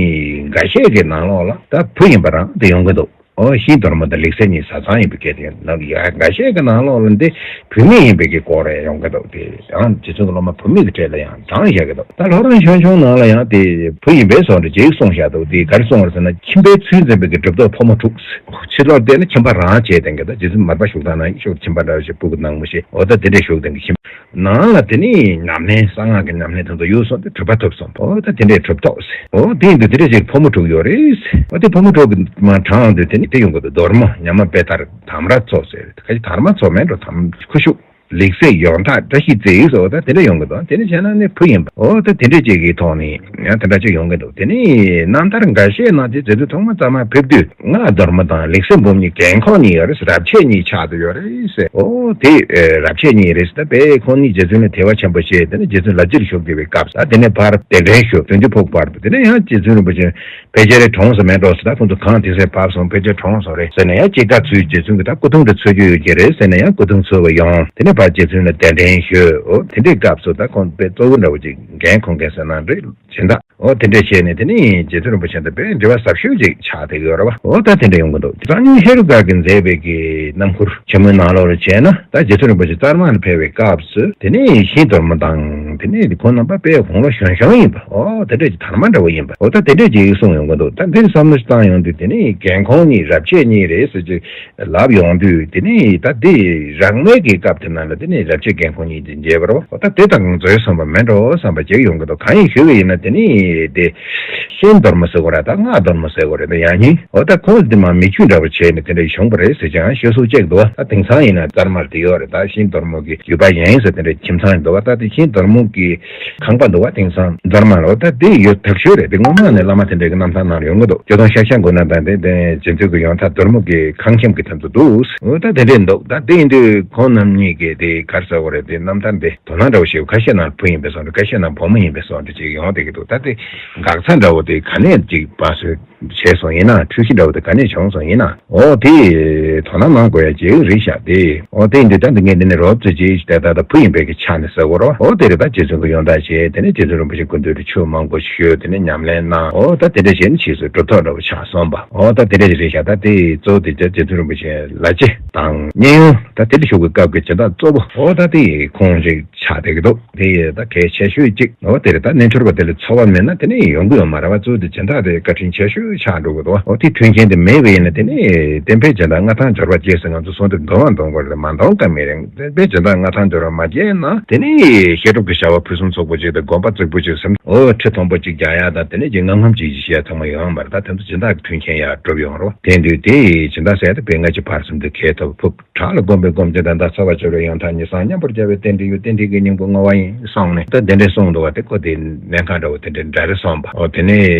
འགའ་ཤས་ཀྱི་ནང་ལོགས་ལ་ད་བུ་ཡིན་པ་རང་དེ་ཡོང་གི་འདུག་ཨོ་ཤིང་མདོར་མོ་དང་ལེགས་བཤད་གཉིས་བཟའ་ཚང་ཡིན་པའི་སྐད་དེ་ཡང་ནང་གི་ཡ་འགའ་ཤས་ཀྱི་ནང་ལོགས་ལ་འདི་བུད་མེད་ཡིན་པའི་གི་སྐོར་རེ་ཡོང་གི་འདུག་དེ་ཡང་རྗེ་བཙུན་གྱི་སློབ་མ་བུད་མེད་ཀྱི་གྲས་ལ་ཡང་བགྲངས་བཞག་གི་འདུག་ད་ལྷོ་རོང་ཆོས་འབྱུང་ནང་ལ་ཡང་དེ་བུ་ཡིན་པའི་བཟོ་འདྲ་ཅིག་གསུངས་བཞག་འདུག་དེ་ག་རེ་གསུངས་པ་རེད་ཟེར་ན་ཁྱིམ་པའི་ཚུལ་འཛིན་པའི་གི་གྲུབ་ཐོབ་ཕོ་མོ་དྲུག་ཕྱི་ལོགས་བལྟས་ན་ཁྱིམ་པ་རང་བྱས་དེ་འགའ་ད་རྗེ་བཙུན་མར་པ་བཞུགས་སྟངས་ནང་བཞིན་ཁྱིམ་པ་འདྲ་བ་ཞིག་སྤུ་གུ་ནག་མོ་ཞིག་འོ་ད་དེ་འདྲས་བཞུགས་དེ་འགའ་ཁྱིམ། ནང་ལ་དེ་ནི་ཉམས་ལེན་གསང་སྔགས་ཀྱི་ཉམས་ལེན་དེ་ཚོ་ཡོད་སོང་སྟེ་གྲུབ་པ་ཐོབ་སོང་། ཨོ་ད་དེ་འདྲའི་གྲུབ་ཐོབ་ཟེར། ཨོ་དེ་ཡིན་དུས་དེ་འདྲས་ཅིག་ཕོ་མོ་དྲུག་ཡོད་རེད་ཟེར། ཨོ་དེ་ཕོ་མོ་དྲུག་གི་མ་གྲངས་དུས་དེ་ནི་དེ་ཡོང་གི་འདུག་མདོར་མོ་ཉ་མ་པེ་ཏར་དམ་ར་ཚོ་ཟེར། ཁ་ཅིག་དར་མ་ཚོ་མེད་འགྲོ་དམ་ཁུ་ཤུག་ལེགས་བཤད་ཡོན་བདག་བཀྲ་ཤིས་རྩེ་ཟེར། ཨོ་ད་དེ་འདྲས་ཡོང་གི་འདུག་དེ་ནི་བྱས་ན་ནི་བུ་ཡིན་པ། ཨོ་ད་དེ་འདྲས་ཅིག་གི་ཐོག་ནས་ཡང་དེ་འདྲ་ཅིག་ཡོང་གི་འདུག་དེ་ནི་རྣམ་ཐར་འགའ་ཤས་ནང་དེ་རྗེ་བཙུན་ཐོག་མ་གཙང་མ་ཕེབས་དུས་སྔགས་མདོར་མོ་དང་ལེགས་བཤད་འབུམ་གཉིས་རྒན་ཁོག་གཉིས་ཡོད་རེད་ཟེར། རབ་བྱེད་གཉིས་ཆགས་བསྡད་ཡོད་རེད་ཟེར། ཨོ་དེ་རབ་བྱེད་གཉིས་རེད་ཟེར། ད་དཔེ་ཁོང་གཉིས་རྗེ་བཙུན་ལ་དད་པ་ཆེན་པོ་བྱས་དེ་ནས་རྗེ་བཙུན་ལ་ཕྱིར་བཞུགས་བསྡད་པའི་སྐབས་སུ་དེ་ནས་ཕར་གདན་འདྲེན་ཞུ་དོན་གྱི་ཕོག་བར་དུ་དེ་ནས་ཡང་རྗེ་བཙུན་རིན་པོ་ཆེ་ཕལ་ཆེར་གྲོངས་སོང་མེད་འགྲོ་ཟེར། ད་ཁོང་ཚོ་གང་དེ་སར་བབས་སོང་ཕལ་ཆེར་གྲོངས་སོང་རེད་ཟེར་ནས་ཡང་ཅི་དགའ་ཚུལ་རྗེ་བཙུན་གྱི་ད་སྐུ་གདུང་འདྲ་འཚོལ་རྒྱུ་ཡོད་ཀྱི་རེད་ཟེར་ནས་ཡང་སྐུ་གདུང་འཚོལ་བ་ཡོང་། དེ་ནས་ཕར་རྗེ་བཙུན་ལ་གདན་འདྲེན་ཞུ། ཨོ་དེ་འདྲའི་སྐབས་སུ་ད་ཁོང་དཔེ་གཙོ་བོ་འདྲ་བོ་ཅིག་རྒན་ཁོང་རྒན་ཟེར་ན་འདྲ། སྦྱིན་བདག་ཨོ་དེ་འདྲས་བྱས་ནས་དེ་ནི་རྗེ་བཙུན་རིན་པོ་ཆེ་དང་དཔེ་འབྲེལ་བ་ཟབ་ཤོས་ཅིག་ཆགས་བསྡད་ཡོད་རེད་བ། ཨོ་ད་དེ་འདྲ་ཡོང་གི་འདུག་གཙང་ཡུལ་ཧེ་རུ་ཀ་གིས་མཛད་པའི་གི་རྣམ་མགུར་ཆེན་མོའི་ནང་ལོགས་ལ་བྱས་ན་ད་རྗེ་བཙུན་རིན་པོ་ཆེ་གཙང་མ་ལ་ཕེབས་པའི་སྐབས་སུ་དེ་ནི་ཤིང་མདོར་མོ་དང་དེ་ནི་ཁོང་རྣམ་པ་དཔེ་དགུང་ལོ་གཞོན་གཞོན་ཡིན་པ། ཨོ་དེ་འདྲས་ཀྱི་དར་མ་འདྲ་བོ་ཡིན་པ། ཨོ་ད་དེ་འདྲས་ཀྱི་གསུངས་ཡོང་གི་འདུག་ད་འདིར་བསམ་བློ་ཞིག་བཏང་ཡོང་དུས་དེ་ནི་རྒན་ཁོང་གཉིས་རབ་བྱེད་གཉིས་རེད་ཟེར་གྱི་ལབ་ཡོང་དུས་དེ་ནི་ད་དེ་རང་མོས་ཀྱི་སྐབས་དེ་ནང་ལ་དེ་ནི་རབ་བྱེད་རྒན་ཁོང་གཉིས་དེ་མཇལ་བར་བ། ད་དེ་དང་འཛོལ་སོང་བ་མེད་འགྲོ་བསམ་པ་ཅིག་ཡོང་གི་འདུག་གང་ཡིན་ཞུས་པ་ཡིན་ན་དེ་ནི་ ཨེ་དེ། ཤིང་སྡོར་མོ་ཟེར་དགོས་རེད། ད་རྔ་སྡོར་མོ་ཟེར་དགོས་རེད། ད་ཡང་སྙིང་འོ་ད་ཁོང་དེ་མ་མི་ཆོས་འདྲ་བོ་བྱས་ནས་དེ་འདྲ་བྱུང་བ་རེད་ཟེར་ཀྱང་ཤོད་སུ་གཅིག་འདུག་ད་དེང་སང་ཡིན་ན་རྩར་མར་དེ་ཡོད་རེད། ད་ཤིང་སྡོར་མོ་གི་རྒྱུད་པ་ཡིན་ཟེར་དེ་འདྲ་ཁྱིམ་ཚང་འདུག་ད་དེ་ཤིང་སྡོར་མོ་གི་ཁང་པ་འདུག་བ། དེང་སང་རྫར་མ་ལོ་ད་དེ་ཡོད་ཐག་ཆོད་རེད། དེ་སྔོན་མ་ནས་བླ་མ་དེ་འདྲའི་གི་རྣམ་ཐར་ནང་ཡོང་གི་འདུག་སྐྱོ་སྟོན་ཤ་ཤ་མགོ་ན་དང་དེ་དེ་རྗེ་བཙུན་གྱི་ཡོན་བདག་སྡོར་མོ་གི་ཁང་ཁྱིམ་གྱི་དོན་དུ་འདུག་འོ་ད་དེ་འདྲས་འདུག་ད་དེ་ཡིན་དུས་ཁོང་རྣམ་གཉིས་ཀྱི་དེ་གར་ཟེར་བ་རེད། དེ་རྣམ་ཐར་འདི་དོ་སྣང་འདྲ་བོ་ཞིག་ཁ་ཤས་ནང་བུ་ཡིན་པའི་བཟོ་འདྲ། ཁ་ཤས་ནང་བུ་མོ་ཡིན་པའི་བཟོ་འདྲ་ཅིག་ཡོང་བསྡད་ཀྱི་འདུག་ད་དེ་འགག་ཚ་འདྲ་བོ་དེ་ག་ནས་ཅིག་པ་སོས། བྱས་སོང་ཡིན་ན། འཁྲུལ་གཞི་འདྲ་བོ་དེ་ག་ནས་བྱུང་སོང་ཡིན་ན། འོ་དེ་དོ་སྣང་གནང་དགོས་ཡ་ཅིག་རེད་ཤག་དེ་འོ་དེ་འདི་ལྟ་འདི་ངས་འདི་ནས་རོབ་ཙམ་ཅིག་དེ་ལྟ་ད་བུ་ཡིན་པའི་གི་ཆ་ནས་ཟེར་དགོས་རོ། འོ་དེ་རེད། ད་རྗེ་བཙུན་གྱི་ཡོན་བདག་བྱས། དེ་ནས་རྗེ་བཙུན་རིན་པོ་ཆེ་སྐུ་མདུན་དུ་ཆོས་མང་པོ་ཞུས། དེ་ནས་ཉམས་ལེན་གནང་། འོ་ད་དེ་འདྲ་བྱས་ནས་ཕྱིས་སུ་གྲུབ་ཐོབ་འདྲ་བོ་ཆགས་སོང་པ། འོ་ད་དེ་འདྲ་ཅིག་རེད་ཤག་ད་དེ་གཙོ་བོ་དེ་རྗེ་བཙུན་རིན་པོ་ཆེ་ལ་རྗེ་དང་མཉན་ཡོད་ད་དེ་འདྲ་ཞུ་གི་སྐབས་ཀྱི་སྦྱིན་བདག་གཙོ་བོ་འོ་ད་དེ་ཁོང་རིགས་ཆགས་བསྡད་ཀྱི་འདུག་དེ་ཡི་ད་གལ་ཆེ་ཤོས་གཅིག་འོ་དེ་རེད། ད་རྣལ་འབྱོར་པ་དེ་ལ་འཚོ་བ་མེད་ན་དེ་ནས་ཡོང་གི་ཡོད་མ་རེད་བ། གཙོ་བོ་དེ་སྦྱིན་བདག་དེ་བཀའ་དྲིན་ཆེ་ཤོས་ཆགས་འགྲོ་གི་འདུག་འོ་དེ་མཐུན་རྐྱེན་དེ་མེད་པ་ཡིན་ན་དེ་ནས་བསྟན་པའི་སྦྱིན་བདག་མངའ་ཐང་འབྱོར་པ་སྐྱེས་ཟེར་ང་ཚོ་གསུང་དེ་འདོན་བ་འདོན་དགོས་རེད། མ་འདོན་ཀ་མེད་རེད། བསྟན་པའི་སྦྱིན་བདག་མངའ་ཐང་འབྱོར་པ་མ་སྐྱེས་ན་དེ་ནས་བཤད་སྒྲུབ་ཀྱི་བྱ་བ་ཕུན་སུམ་ཚོགས་པོ་ཅིག་དང་དགོན་པ་རྫིག་པོ་ཅིག་སེམས་འོ་ཁྲི་མཐོན་པོ་ཅིག་རྒྱག་ཡ་དང་དེ་ནས་ཀྱི་ངང་ངམ་ཅིག་ཅིག་བཤད་ཚང་མ་ཡོང་བ་རེད། ད་དེ་ཚོ་སྦྱིན་བདག་གི་མཐུན་རྐྱེན་ཡར་གྲུབ་ཡོང་རོགས། དེ་དུས་དེ་ཡི་སྦྱིན་བདག་ཟེར་ཡ་དེ་དཔེ་ང་ཅིག་བར་གསུམ་དུ་ཁེལ་ཐུབ་ཕུབ། བྲག་ལ་བསྒོམས་པའི་སྒོམ་བྱེད་དང་། ད་ཚ་བ་སྦྱོར་བའི་ཡོན་བདག་ཉིད། གསང་སྙོམས་པར་རྒྱལ་བའི་རྟེན་འབྲེལ་ཡོད། རྟེན་འབྲེལ་གྱི་སྙིང་པོ་བསྔོ་བ་ཡིན་གསུངས་ནས། ད་དེ་འདྲའི་གསུངས་འདུག་བ། དེ་ཁོ་དེ་ལན་ཁག་འདྲ་བོ་དེ་འདྲའི་འདྲ་རེ་གསུངས་པ། འོ་དེ་ནས་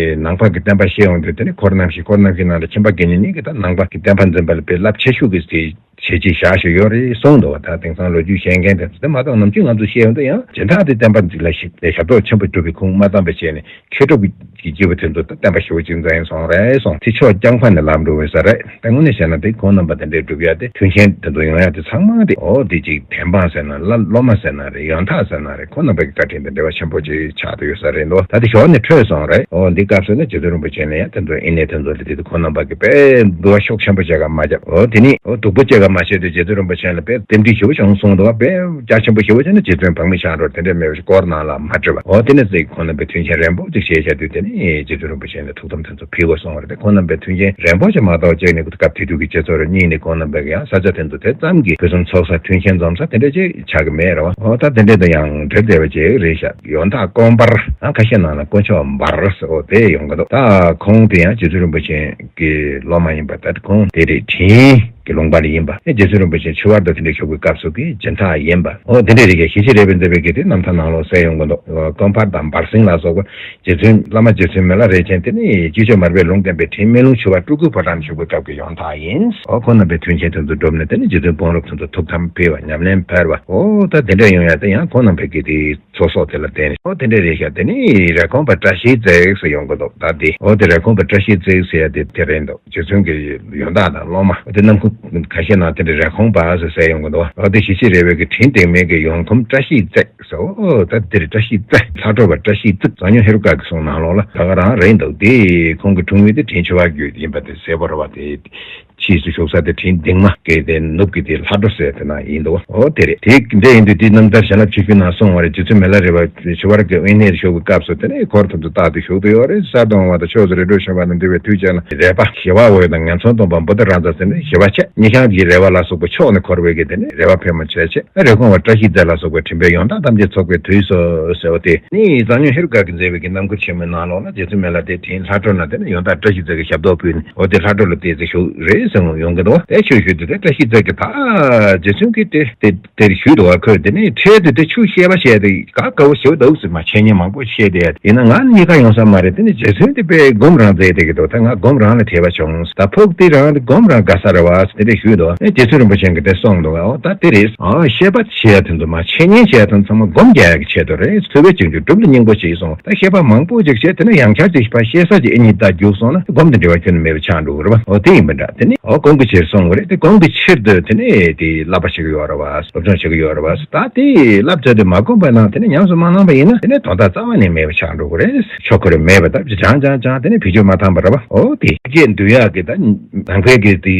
ནང་པ་གི་བསྟན་པ་བཤད་ཡོང་དུས་དེ་ནས་འཁོར་རྣམ་བཞི། འཁོར་རྣམ་བཞི་ནང་ལ་ཁྱིམ་པ་དགེ་བསྙེན་གཉིས་ཀྱིས་ད་ནང་པ་གི་བསྟན་པ་འཛིན་པ་ལ་དཔེ་རླབས་ཆེ་ཤོས་ཀྱི་དེ་བྱེད་ཀྱི་བཞག་བཞག་ཡོད་རེད་གསུངས་འདུག་བ། ད་དེང་སང་ལོ་རྒྱུས་བཤད་མཁན་དེ་ཚོ་དེ་མ་གཏོགས་ནམ་རྒྱུན་ང་ཚོ་བཤད་ཡོང་དུས་ཡང་སྦྱིན་བདག་དེ་བསྟན་པ་འཛིན་ལ་ཞིབ་ཞབས་ཏོག་ཆེན་པོ་སྒྲུབ་པའི་ཁུངས་མ་བརྩམས་པ་བྱས་ནས། མཁས་གྲུབ་ཀྱི་སྐྱེས་བུ་དེ་ཚོ་ད་བསྟན་པ་ཞེ་པོ་ཅིག་འཛིན་སོང་རེད་གསུངས། དེ་ཕྱོགས་རྐྱང་ཕ་ནས་ལམ་འགྲོ་བའི་ས་རེད། ད་དངོས་གནས་བཤད་ན་དེ་ཁོང་རྣམ་པ་དེ་འདྲའི་སྒྲུབ་ཡ་དེ་མཐུན་རྐྱེན་དེ་ཚོ་ཡོང་ཡ་དེ་ཚང་མ་དེ་འོ་དེ་ཅིག་བདེན་དཔང་ཟེར་ན་ལ་སློབ་མ་ཟེར་ན་རེད། ཡོན་བདག་ཟེར་ན་རེད། ཁོང་རྣམ་པ་གི་བཀའ་དྲིན་དེ་འབྲེལ་བ་ཆེན་པོ་ཅིག་ཆགས་བསྡད་ཡོད་ས་རེད་འདུག་ད་དེ་ཞོར་ནས་འཕྲོས་སོང་རེད། འོ་འདི་སྐབས་སུ་ནས་རྗེ་བཙུན་རིན་པོ་ཆེ་ནས་ཡང་དེ་ཚོ་ཨི་ནས་དེ་ཚོ་ལ་དེ་དེ་ཁོང་རྣམ་པ་གི་དཔེ་འདུལ་བ་ཤུགས་ཆེན་པོ་བྱེད་ག་མ་བརྒྱབ། འོ་དེ་ནི་འོ་སྡུག་པོ་བྱེད་ག་མ་བྱས་ཏེ་རྗེ་བཙུན་རིན་པོ་ཆེ་ལ་དཔེ་རྟེན་འབྲེལ་ཞེ་པོ་བྱུང་སོང་འདུག་དཔེ་རྒྱ་ཆེན་པོ་ཞེ་པོ་བྱས་ན་རྗེ་བཙུན་འཕགས་མི་ཞང་འགྲོ་དེ་འདྲ་མེད་པ་ཞིག་དཀོར་ནང་ལ་མ་སྤྲོད་པ། འོ་དེ་ནས་ཙིག་ཁོང་རྣམ་པའི་མཐུན་རྐྱེན་རན་པོ་ཅིག་བྱས་བཞག་དུས་དེ་ནས་རྗེ་བཙུན་རིན་པོ་ཆེ་ནས་ཐུགས་དམ་དེ་ཚོ་ཕུལ་དགོས་སོང་བ་རེད། དེ་ཁོང་རྣམ་པའི་མཐུན་རྐྱེན་རན་པོ་ཅིག་མ་གཏོགས་བཅད་ནས་སྐབས་དེ་དུས་ཀྱི་རྗེ་ཚོ་རེ་གཉིས་ནས་ཁོང་རྣམ་པའི་ཡང་ས་ཆ་དེ་ཚོ་དེ་ཙམ་གྱི་ཕུན་སུམ་ཚོགས་ས་མཐུན་རྐྱེན་འཛོམས་ས་དེ་འདྲ་ཅིག་ཆགས་ཀྱི་མེད་རེད་བ། འོ་ད་དེ་འདྲ་དང་ཡང་འབྲེལ་བསྡད་པ་ཅིག་རེད་ཤག་ཡོན་བདག་དཀོན་འཕར་ཨ་ཁ་ཤས་ནང་ལ་དཀོན་མཆོག་འབར་ཟེར་འོ་དེ་ཡོང་གི་འདུག་ད་ཁོང་དེ་ཡང་རྗེ་བཙུན་རིན་པོ་ཆེ་གི་སློབ་མ་ཡིན་པ། ད་ཁོང་དེ་རེད་དྲིན་གྱི་ལུང་པ་ལ་ཡིན་པ། ཨེ་རྗེ་བཙུན་རིན་པོ་ཆེ་ཆུ་བར་དུ་དེ་འདྲ་བཞུགས་པའི་སྐབས་སུ་གི་སྦྱིན་བདག་ཡིན་པ། འོ་དེ་འདྲ་རེད་ཀྱི་ཞི་བྱེད་རས་པའི་མཛད་པའི་གི་དེ་རྣམ་ཐར་ནང་ལོགས་གསལ་ཡོང་གི་འདུག་དཀོན་འཕར་དང་འབར་སེང་ལ་སོགས་པ་རྗེ་བཙུན་བླ་མ་རྗེ་བཙུན་མི་ལ་རས་ཆེན་དེ་ནི་སྐྱེས་མཆོག་མར་པའི་ལུང་བསྟན་པའི་དྲིན་སྨོན་ལུང་ཆུ་བར་སྤྲུལ་སྐུའི་ཕོ་བྲང་ནས་བཞུགས་པའི་སྐབས་ཀྱི་ཡོན་བདག་ཡིན། འོ་ཁོང་རྣམ་པའི་མཐུན་རྐྱེན་དེ་ཚོ་བསྒྲུབས་ནས་དེ་ནི་རྗེ་བཙུན་དཔུང་རོགས་དེ་ཚོ་ཐུགས་དམ་ཕུལ་བ་ཉམས་ལེན་འཕེལ་བ། འོ་ད་དེ་འདྲ་ཡོང་ཡ་དེ་ཡང་ཁོང་རྣམ་པའི་གི་དེ་ཚོགས་གསོག་དེ་ལ་བརྟེན་ནས། ཨོ་དེ་འདྲ་རེད་ཤག་དེ་ནི་རེབ་གོང་པ་བཀྲ་ཤིས་བརྩེགས་ཟེར་ཡོང་གི་འདུག་ད་དེ་ཨོ་དེ་རེབ་གོང་པ་བཀྲ་ཤིས་བརྩེགས་ཟེར་ཡ་དེ་དེ་རེད་འདུག་རྗེ་བཙུན་གྱི་ཡོན་བདག་དང་སློབ་མ་དེ་རྣམ་ཀུན་ཁ་ཤས་ནང་དེ་འདྲ་རེབ་གོང་པ་ཟེར་ཟེར་ཡོང་གི་འདུག་ཨོ་དེ་ཞི་བྱེད་རས་པའི་གི་དྲིན་དེ་མིན་གྱི་ཡོན་གོང་བཀྲ་ཤིས་བརྩེགས་ཟེར། ཨོ་ད་དེ་རེད། བཀྲ་ཤིས་བརྩེགས། ལྷ་གྲུ་པ་བཀྲ་ཤིས་བརྩེགས། གཙང་སྨྱོན་ཧེ་རུ་ཀ་གི་གསུང་ནང་ལོགས་ལ་ད་ག་རང་རེད་འདུག་དེ་ཁོང་གི་འཁྲུངས་ཡུལ་དེ་དྲིན་ཆུ་བར་རྒྱུད་ཡིན་པ་དེ་གསལ་པོ་རེད་བ། དེ། ཕྱིས་སུ་བཞུགས་ས་དེ་དྲིན་སྡིངས་མ་གི་དེ་ནུབ་ཀྱི་དེ་ལྷ་གྲུ་ཟེར་དེ་ན་ཡིན་འདུག་ཨོ་དེ་རེད། དེ་འདྲ་ཡིན་དུས་དེ་རྣམ་ཐར་བྱིན་རླབས་ཆུ་རྒྱུན་ནང་གསུངས་པ་རེད། རྗེ་བཙུན་མི་ལ་རས་པ་ཆུ་བར་གྱི་དབེན་གནས་སུ་བཞུགས་པའི་སྐབས་སུ་དེ་ནས་འཁོར་དེ་ཚོ་རྟག་ཏུ་བཞུགས་ཏེ་ཡོད་རེད། ས་དང་བ་དང་ཕྱོགས་སུ་རི་ཁྲོད་ཤིང་བར་དུ་འདུས་པའི་དུས་གཅིག་ལ་རས་པ་ཞི་བ་འོད་དང་ངན་སོང་སྟོང་པ་བུདྡྷ་རཱ་ཛ་ཟེར་ནས་ཞི་བ་ཆེ་སྙི་ཤང་གི་རས་པ་ལ་སོགས་པ་ཕྱོགས་ནས་འཁོར་བའི་གི་དེ་ནས་རས་པ་ཕལ་མོ་ཆེ་ཆེ་རེབ་གོང་པ་བཀྲ་ཤིས་རྩེ་ལ་སོགས་པའི་དྲིན་པས་ཡོན་བདག་ཐམས་ཅད་ཚོགས་པའི་དུས་སུ་ཟེར་བ་དེ་ནི་གཙང་སྨྱོན་ཧེ་རུ་ཀ་གི་མཛད་པའི་གི་རྣམ་མགུར་ཆེན་མོའི་ནང་ལོགས་ལ་རྗེ་བཙུན་མི་ལ་དེ་དྲིན་ལྷ་གྲུ་ན་དེ་ནས་ཡོན་བདག་བཀྲ་ཤིས་རྩེ་གི་ཞབས་ཏོག་ཕུལ་ནས། འོ་དེ་ལྷ་གྲུ་ལ་བལྟས་ཚེ་བཞུགས་རེད་ཟེར་ཡོང་གི་འདུག་དེ་ཆོས་ཞུས་དུས་དེ་བཀྲ་ཤིས་རྩེ་གི་ད་རྗེ་བཙུན་གྱིས་དེ་དེ་དེར་ཞུས་འདུག་བ། ཁོས་དེ་ནས་འཕྲལ་དུ་དེ་ཆོས་བཤད་པ་བཤད་དེ་ག་དགའ་བོ་ཞེ་པོ་འདུག་ཟེར། མ་འཆད་ཉན་མང་པོ་བཤད་དེ་ཡིན་ན་ང་གཉིས་ཀ་ཡོང་ས་མ་རེད། དེ་ནས་རྗེ་བཙུན་དེ་དཔེ་སྒོམ་རང་མཛད་དེ་གི་འདུག་ད་ང་སྒོམ་རང་ལ་དད་པ་བྱུང་། ད་ཕུགས་དེ་རང་དེ་སྒོམ་རང་དགའ་ས་རེད་བ་ཟེར་དེ་འདྲ་ཞུས་འདུག་ཨེ་རྗེ་བཙུན་རིན་པོ་ཆེ་གིས་དེ་གསུངས་འདུག་ཨོ་ད་དེ་རེད། ཨ་བཤད་པ་བཤད་ཡ་དེ་ཚོ་མ་འཆད་ཉན་བྱེད་ཡ་དེ་ཚང་མ་སྒོམ་རྒྱག་ཡ་གི་ཆེད་དུ་རེད། ཐུབ་པས་བྱང་ཆུབ་སྒྲུབ་ལ་སྙིང་པོ་བྱས་སོང་། ད་བཤད་པ་མང་པོ་ཅིག་བྱས་དེ་ནས་ཡང་བསྐྱར་ཅིག་ཕར་བཤད་ས་ཅིག་ཨེ་རྙེད་ད་རྒྱུགས་སོང་ན་སྒོམ་དེ་འབྲེལ་བ་ཁྱོན་ནས་མེད་པ་ཆགས་འགྲོ་གི་རེད་བ། འོ་དེ་ཡིན་པ་འདྲ། དེ་ནས་འོ་སྒོམ་གྱི་ཕྱིར་སོང་བ་རེད། དེ་སྒོམ་གྱི་ཕྱིར་དུ་དེ་ནས་དེ་བསླབ་པ་བྱེད་ཀྱི་ཡོད་རེད་བ། སློབ་སྦྱོང་བྱེད་ཀྱི་ཡོད་རེད་བ། ད་དེ་བསླབ་བྱ་དེ་མ་སྒོམ་པ་ན་དེ་ནས་ཉམས་སུ་མ་བླངས་པ་ཡིན་ན་དེ་ནས་དོན་དག་རྩ་བ་ནས་མེད་པ་ཆགས་འགྲོ་གི་རེད། ཆོ་ག་རེ་མེད་པ་ལྟ་བུ་ཅིག་སྦྱང་སྦྱང་སྦྱང་དེ་ནས་བེད་སྤྱོད་མ་བཏང་པ་རེད་བ། འོ་དེ་ཆོས་བརྒྱད་འདུལ་ཡག་གི་ད་ནང་པའི་གི་དེ་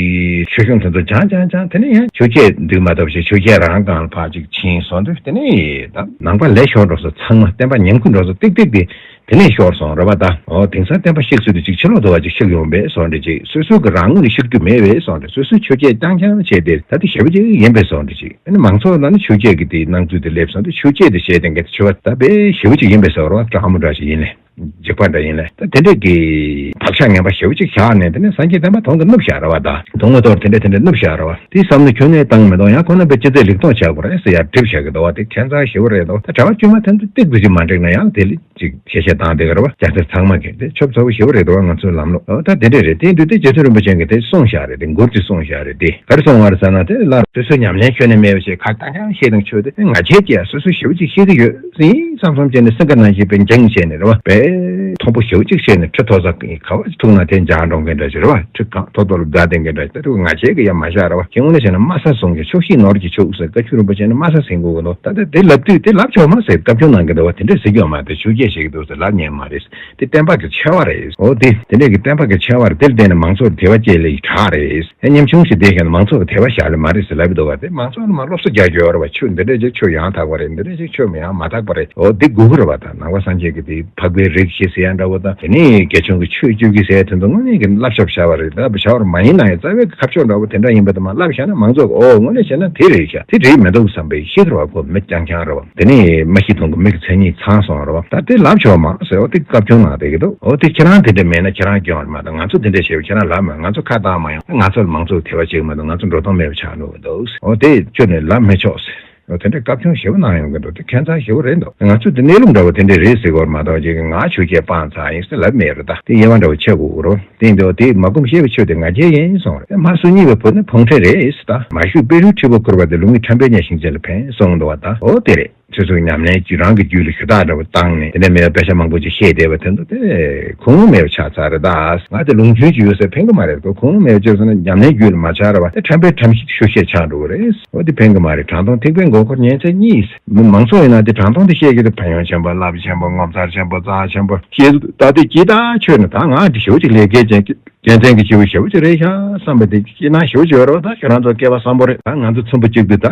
ཆོས་གཞུང་དེ་ཚོ་སྦྱང་སྦྱང་སྦྱང་དེ་ནས་ཡང་ཆོས་བརྒྱད་འདུལ་མ་ཐུབ་ཞིག་ཆོས་བརྒྱད་རང་སྒང་ལ་ཕར་ཅིག་ཕྱིན་སོང་དུས་དེ་ནས་ད་ནང་པ་ལས་ཤོར་འགྲོ་ས་ཚང་མ་བསྟན་པ་ཉམས་རྒུད་འགྲོ་ས་ཏིག་ཏིག་དེ་དེ་ནས་ཤོར་སོང་རེད་བ། ད་འོ་དེང་སང་བསྟན་པ་གཤེགས་ཚུལ་དུ་ཅིག་ཕྱི་ལོགས་དུ་བ་ཅིག་གཤེགས་ཡོང་པས་སོང་འདྲ་ཅིག་སོ་སོ་གི་རང་ངོས་ཤེས་རྒྱུ་མེད་པས་སོང་འདྲ། སོ་སོའི་ཆོས་བརྒྱད་རྐྱང་རྐྱང་བྱས་ཏེ་ད་དེ་ཞེ་པོ་ཅིག་ཡིན་པས་སོང་འདྲ་ཅིག་ཨ་ནི་མང་ཚོགས་ནང་ནས་ཆོས་བརྒྱད་ཀྱི་དེའི་སྣང་ཚུལ་དེ་སླེབས་སོང་དུས་ཆོས་བརྒྱད་དེ་བྱས་ཏེ་འགལ་ཏེ་ཆོས་པ་ད་དཔེ་ཞེ་པོ་ཅིག་ཡིན་པས་སོང་རེད་བ། སྤྲང་མོ་འདྲ་ཞིག་ཡིན་ནས། འཇིགས་པ་འདྲ་ཡིན་ལ། ད་དེ་འདྲས་ཀྱི་བག་ཆགས་ངན་པ་ཞེ་པོ་ཅིག་བཞག་ནས། དེ་ནས་སངས་རྒྱས་བསྟན་པ་དོང་དུ་བསྣུབས་བཞག་ར་བ། ད་དོང་ངོ་ཐོག་དེ་འདྲས་དེ་འདྲས་བསྣུབས་བཞག་ར་བ། དེའི་བསམ་བློ་ཁྱོན་ནས་བཏང་མི་གཏོང་། ཡང་ཁོ་རྣམ་པས་ཅི་མཛད་ལེགས་མཐོང་བྱ་དགོས་རེད་ཟེར་ཡར་སྒྲིབ་བཞག་གི་འདུག་བ། དེ་ཁྱད་མཚར་ཞེ་པོ་རེད་འདུག་ད་གྲྭ་པ་དཀྱུས་མ་དེ་ཚོ་ཏིག་ཙམ་ཅིག་མ་འགྲིག་ན་ཡང་དེ་ལས་ཅིག་གཤེ་གཤེ་བཏང་བསྡད་ཀྱི་རེད་བ། སྐྱ་སེར་ཚང་མ་གིས་དེ་ཆོབ་ཚ་པོ་ཞེ་པོ་རེད་འདུག་བ། ང་ཚོའི་ལམ་ལུགས། འོ་ད་དེ་འདྲས་རེད། དེ་ཡིན་དུས་དེ་རྗེ་བཙུན་རིན་པོ་ཆེ་གིས་དེ་གསུངས་བཞག་རེད། དེ་མགུར་ཅིག་གསུངས་བཞག་རེད། དེ་ག་རེ་གསུངས་པ་རེད་ཟེར་ན། དེ་སླར་སོ་སོའི་ཉམས་ལེན་ཁྱོན་ནས་མེད་པ་ཞིག་ཁ་གཏང་རྐྱང་བཤད་དང་ཆོས་དེ་ང་བྱས་ཀྱིས་སོ་སོས་ཞེ་པོ་ཅིག་ཤེས་ཀྱི་ཡོད། ཡིན་བསམ་བསམ་བྱས་ནས་སེང་གེ་ནང་བཞིན་པའི་འགྱིང་བྱས་ནས་རེད་བ། དཔེ་མཐོན་པོ་ཞེ་པོ་ཅིག་བཤད་ནས་ཁྲི་མཐོ་ས་ག་བ་ཐུག་ན་དེ་འཇག་འགྲོ་མཁན་འདྲ་ཞིག་རེད་བ། ཁྲི་གང་མཐོ་མཐོ་ལ་སྒ་བསྡད་མཁན་འདྲ་ཞིག་ད་དུང་ང་བྱས་ཀྱི་ཡ་མ་བཞག་རེད་བ། ཁྱེད་དངོས་གནས་བྱས་ན་དམའ་ས་བཟུང་གི། ཆོག་ཤེས་ནོར་གྱིས་ཕྱུག་ཟེར། བཀའ་ཆོས་རིན་པོ་ཆེ་ནི་དམའ་ས་ཟིན་དགོས་ཀྱི་འདུག་ད་ལྟ་དེ་ལབ་དུས་དེ་ལབ་ཆོག་མ་ཟེར་བཀའ་བཀྱོན་གནང་གི་འདུག་བ། དེ་འདྲས་ཟེར་རྒྱུ་ཡོད་མ་རེད། དེ་ཆོས་བརྒྱད་བཤད་ཀྱི་འདུག་ཟེར་ལབ་ཉན་མ་རེད། དེ་བསྟན་པ་གི་ཆེ་བ་རེད། འོ་དེ་དེ་འདྲས་ཀྱི་བསྟན་པ་གི་ཆེ་བ་རེད། དེ་ལ་བརྟེན་ནས་མང་ཚོགས་ལ་དད་པ་སྐྱེ་ལེ་ཡི་དྲག་རེད། ཨེ་ཉམ་ཆུང་ཞིག་བསྡད་ཀྱང་མང་ཚོགས་ལ་དད་པ་བཞག་ལེ་མ་རེད་ཟེར་ལབ་ཀྱི་འདུག་བ། དེ་མང་ཚོགས་ལ་མར་སློབ་གསོ་རྒྱག་རྒྱུ་ཡོད་རེད་བ། ཆོས་འདི་འདྲས་ཅིག་ཆོས་ཡང་དག་པ་རེད། འདི་འདྲས་ཅིག་ཆོས་མི་ཡང་མ་དག་པ་རེད། འོ་དེ་དགོས་ཀྱི་རེད་བ། ད་ནང་པ་སངས་རྒྱས་ཀྱི་དེ་འཕགས་པའི་རིགས་བཞི་ཟེར་ཡ་འདྲ་བོ་དང་། དེ་ནས་དགེ་སྦྱོང་གི་ཆོས་བཅུ་དགུ་ཟེར་ཡ་དེ་ཚོ་དངོས་གནས་ཀྱི་བསླབ་བྱ་བྱ་བ་རེད། ད་བྱ་བ་མ་ཡིན་ན་ཡང་རྩ་བའི་ཁ་ཕྱོགས་འདྲ་བོ་དེ་འདྲ་ཡིན་པ་དེ་མར་བསླབ་བཞག་ན་མང་ཚོགས་ཀྱིས་འོ་དངོས་གནས་བྱས་ན་དེ་རེད་ཤག་དེ་རེད་མི་འདུག་བསམ་པའི་ཤེས་རབ་ཁོ་མི་རྐྱང་རྐྱང་རེད་བ། དེ་ནས་མ་ཤི་ཐུང་གི་མིག་མཚན་ཉིད་ཚང་སོང་རེད་བ། ད་དེ་ལབ་ཆོག་མ་ཟེར་བ་དེ་བཀའ་བཀྱོན་གནང་བསྡད་ཀྱི་འདུག་འོ་དེ་ཁྱེད་རང་དེ་འདྲ་མེད་ན་ཁྱེད་རང་སྐྱོན་རེད་མ་གཏོགས། ང་ཚོ་དེ་འདྲ་བྱས་པ་ཁྱེད་རང་ལབ་མ། ང་ཚོ་ཁ་བཏང་མ་ཡོང་། ང་ཚོ་ལ་མང་ཚོགས་དད་པ་བྱེད་ཀྱི་མ་གཏོགས་ང་ཚོ་འགྲོ་སྟངས་མེད་པ་ཆགས་འགྲོ་གི་འདུག་འོ་དེ་ཁྱོན་ནས་ལབ་མི་ཆོག་ཟེར། འོ་དེ་འདྲའི་བཀའ་བཀྱོན་ཞེ་པོ་གནང་ཡོང་གི་འདུག་དེ་ཁྱད་མཚར་ཞེ་པོ་རེད་འདུག་ང་ཚོ་དེ་གནས་ལུགས་འདྲ་བོ་དེ་འདྲ་རེད་ཟེར་གི་ཡོད་མ་གཏོགས་ཅིག་ང་ཆོས་བརྒྱད་སྤངས་ཚར་ཡིན་ཟེར་ལབ་མེད་རེད། ད་དེ་དབྱེ་བ་འདྲ་བོ་ཕྱེ་དགོས་ཀྱི་རེད། དེ་འདྲ་བོ་དེ་མ་སྒོམ་ཤེས་པའི་ཆོས་དེ་ང་རྒྱལ་ཡིན་གསུངས་རེད། མ་སུ་གཉིས་པའི་བུ་ནི་ཕུང་ཁྲེ་རེད་ཟེར། ད་མ་ཞུས་པས་རུས་ཁྲི་བོ་བཀུར་བ་དེ། ལུགས་ངན་ཁྲམ་པའི་གཉའ་ཤིང་ཅན་ལ་ཕན་གསུངས་འདུག་བ། ད་འོ་དེ་རེད། སོ་སོའི་ཉམས་ལེན་གྱིས་རང་གི་རྒྱུད་ལ་ཞུ་དག་འདྲ་བོ་བཏང་ནས་དེ་འདྲ་མེད་པའི་དཔེ་ཆ་མང་པོ་ཅིག་བཤད་བསྡད་པ་དེ་ཚོ་དེ་ཁུངས་ལུང་མེད་པ་ཆགས་ཚར་རེད། ད་ང་དེ་ལུང་རྒྱུན་ཅིག་ཡོད་ཟེར་ཕན་གི་མ་རེད་ཁོ། ཁུངས་ལུང་མེད་པ་བྱས་སོང་ན་ཉམས་ལེན་རྒྱུད་ལ་མ་ཆགས་རེད་བ། དེ་ཁྲམ་པའི་ཁྲམ་ཞུ་བཤད་ཆགས་འགྲོ་གི་རེད། འོ་དེ་ཕན་གི་མ་རེད། དྲང་དོང་ཐེག་པའི་མགོན་འཁོར་ཉན་ཚད་གཉིས། མི་མང་ཚོགས་ཡིན་ན་དེ་དྲང་དོང་དེ་བཤད་རྒྱུ་དེ་ཕན་ཡོན་ཆེན་པོ། རླབས་ཆེན་པོ། ངོ་མཚར་ཆེན་པོ། རྩ་ཆེན་པོ་ཞེས། ད་དེ་ཇི་ལྟར་ཆོས་ནི་ད་ང་འདི་ཞེ་པོ་ཅིག་ལས་འགན་ཅན་གྱི་འགན་ཚན་གྱི་ཞེ་པོ་ཞེ་པོ་ཅིག་རེད་ཤག་བསམ་པ་དེ་སྐྱིད་སྣང་ཞེ་པོ་ཅིག་ཡོད་རེད་བ། ད་ཁྱོད་རང་ཚོ་སྐལ་བ་བཟང་པོ་རེད། ད་ང་ཚོ་ཚོམ་བུ་གཅིག་ཏུ་ད་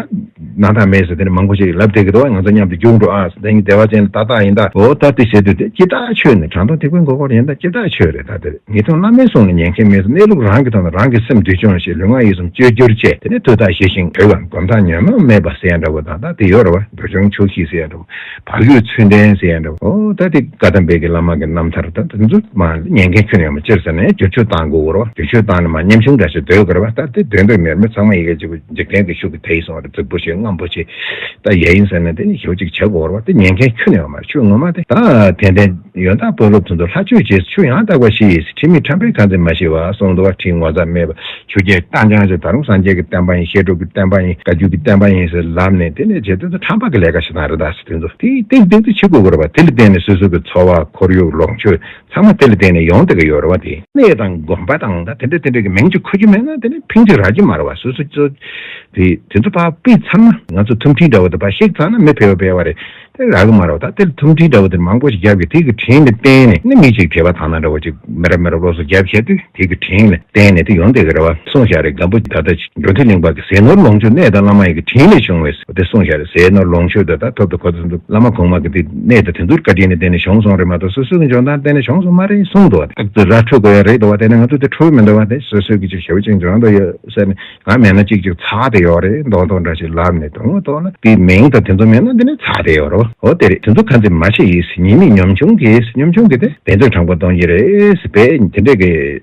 སྣང་དག་མེད་ཟེར་དེ་ནི་མང་པོ་ཞིག་ལབ་བསྡད་ཀྱི་འདུག་ང་ཚོ་མཉམ་དུ་རྒྱུགས་འགྲོ་ཨ། དེ་ནི་བདེ་བ་ཅན་ལ་ཏག་ཏག་ཡིན། ད་འོ་ད་དེ་བྱེད་དུས་དེ་ཇི་ལྟར་ཆོས་ནི་དྲང་དོང་ཐེག་པའི་མགོན་སྐོར་ཡིན། ད་ཇི་ལྟར་ཆོས་རེད། ད་དེ་ངེས་དོན་བླ་མའི་གསུང་ལ་ཉན་མཁན་མེད་ཟེར། གནས་ལུགས་རང་གི་ཐོག་ནས་རང་གི་སེམས་འདུལ་སྦྱོང་བྱེད། ལུས་ངག་ཡིད་གསུམ་བཅོས་བསྒྱུར་བྱེད། དེ་ནས་ཐོས་དང་ཤེས་ཤིང་གོ་བ་སྒོམ་ཐག་ཉོན་མོངས་མེད་པ་ཟེར་ཡ་འདྲ་བོ་དང་། ད་དེ་ཡོད་རེད་བ། འདུལ་སྦྱོང་ཆོག་ཤེས་ཟེར་ཡ་འདྲ་བོ། བག་ཡོད་ཚུལ་ལྡན་ཟེར་ཡ་འདྲ་བོ། ཨོ་ད་དེ་བཀའ་གདམས་པའི་གི་བླ་མ་གི་རྣམ་ཐར་ད་དེ་ཚོ་མ་ཉན་མཁན་ཁྱོན་ནས་མ་སྤྱིར་ཟེར་ནས་བསྒྱུར་བཅོས་བཏང་དགོས་རེད་བ། བསྒྱུར་བཅོས་བཏང་ནས་མ་ཉམ་ཆུང་འདྲ་ཞིག་སྡོད་དགོས་རེད་བ། ད་དེ་སྡོད་འདོད་མེད། མི་ཚང་མ་ཡི་གེ་གཅིག་པུ་འཇིག་རྟེན་གྱི་ཤུགས་ཀྱིས་དེ་ཡི་སོང་བ་རེད། རྫིག་པོ་ཞིག་རྔམ་པོ་ཞིག་ད་ཡ་ཡིན་ཟེར་ནས་དེ་ནི་ཞེ་པོ་ཅིག་བྱེད་དགོས་རེད་བ། དེ་ཉན་མཁན་ཁྱོན་ནས་ཡོད་མ་རེད། ཆོས་ངོ་མ་དེ་ད་དད་ལྡན་ཡོན་བདག་དཔོན་སློབ་ཚོ་ཚོ་ལྷ་ཆོས་བྱེད། ཆོས་ཡང་དག་པ་ཞིག་ཡིན། ཁྲིམས་མེད་ཁྲམ་པའི་ཁ་འཛིན་མ་བྱེད་པ་གསུངས་འདུག་བ། ཁྲིམས་ངོ་ཚ་མེད་པ། ཆོས་བརྒྱད་རྐྱང་རྐྱང་ཞིག་ད་རུང་སངས་རྒྱས་ཀྱི་བསྟན་པ་ཡིན། བཤད་སྒྲུབ་ཀྱི་བསྟན་པ་ཡིན། བཀའ་བརྒྱུད་ཀྱི་བསྟན་པ་ཡིན་ཟེར་ལབ་ནས་དེ་ནས་བྱེད་དུས་ཁྲམ་པ་གི་ལས་ཀ་ཞིག་དང་རེད། ད་ཟེར་དེ་ཚོ་དེ་ཏིག་ཏིག་ཏིག་བྱེད་དགོས་ཀྱི་རེད་བ། དེ་ལ་བརྟེན་ནས་སོ་སོ་གི་འཚོ་བ་ཁོར་ཡུག་ལོངས་སྤྱོད་ཚང་མ་དེ་ལ་བརྟེན་ནས་ཡོང་བསྡད་ཀྱི་ཡོད་རེད་བ། དེ་གནས་དང་དགོན་པ་དང་ད་དེ་འདྲ་དེ་འདྲ་གི་མིང་ཅིག་འཁོར་རྒྱུ་མེད་ན་དེ་ནས་ཕིང་ཅིག་རག་རྒྱུ་མ་རེད་བ། སོ་སོ་ཚོ་དེ་དེ་ཚོ་ཕར་ཕུད་ཚར་ན་ང་ཚོ་ཐུམ་སྒྲིལ་འདྲ་བོ་དེ་ཕར་བཤིག་ཚར་ན་མི་ཕལ་བ་ཕལ་བ་རེད། དེ་རག་གི་མ་རེད་བ། ད་དེ་ལ་ཐུམ་སྒྲིལ་འདྲ་བོ་དེ་མང་པོ་ཞིག་རྒྱབ་ཀྱི་དེ་གི་དྲིན་ལ་བརྟེན་ནས་ནི་མི་གཅིག་དད་པ་དང་ན་འདྲ་བོ་ཅིག་མི་རབས་མི་རབས་ལོགས་སུ་རྒྱབ་བྱས་དུས་དེ་གི་དྲིན་ལ་བརྟེན་ནས་དེ་ཡོང་བསྡད་ཀྱི་རེད་བ། གསུངས་བཞག་རེད། སྒམ་པོ་ད་ལྟ་འགྲོ་དུས་གླིང་པ་གི་ཟས་ནོར་ལོངས་སྤྱོད་གནས་དང་བླ་མ་ཡི་གི་དྲིན་ལས་བྱུང་བས་དེ་གསུངས་བཞག་རེད། ཟས་ནོར་ལོངས་སྤྱོད་དེ་ད་ཐོབ་དུ་གོ་དུ་བླ་མ་གོང་མ་གི་དེ་གནས་དེ་དེ་ཚོར་བཀའ་དྲིན་ལ་བརྟེན་ནས་བྱུང་སོང་རེད་མ་གཏོགས་སོ་སོ་གི་འཇོན་ཐང་བརྟེན་ནས་བྱུང་སོང་མ་རེད་གསུངས་འདུག་བ། རྟག་ཏུ་ར་འཕྲོད་དགོས་ཡ་རེད་འདུག་བ། དེ་ནས་ང་ཚོ་དེ་འཕྲོད་མི་འདུག་བ། དེ་སོ་སོ་གི་ཅིག་ཞེ་པོ་ཅིག་འཇོན་འདུག་ཡོད་ཟེར་ནས། ང་མེད་ན་གཅིག་གཅིག་ཚར་དེ་ཡོད་རེད་མདོག་མདོག་འདྲ་ཞིག་ལབ་ནས། དོན་དངོས་ཐོག་ལ་དེའི་མིང་དང་དེ་ཚོ་མེད་ན་འདི་ནས་ཚར་དེ་ཡོད་རེད། འོ་དེ་རེད། དེ་ཚོ་ཁ་འཛིན་མ་བྱེད་ཡིས། ཉེས་དམིགས་ཉམ་ཆུང་གིས། ཉམ་ཆུང་གིས་དེ་བདེན་རྫུན་དྲང་པོ་གཏོང་གི་རེད། དཔེ་དེ་འདྲས་ཀྱི་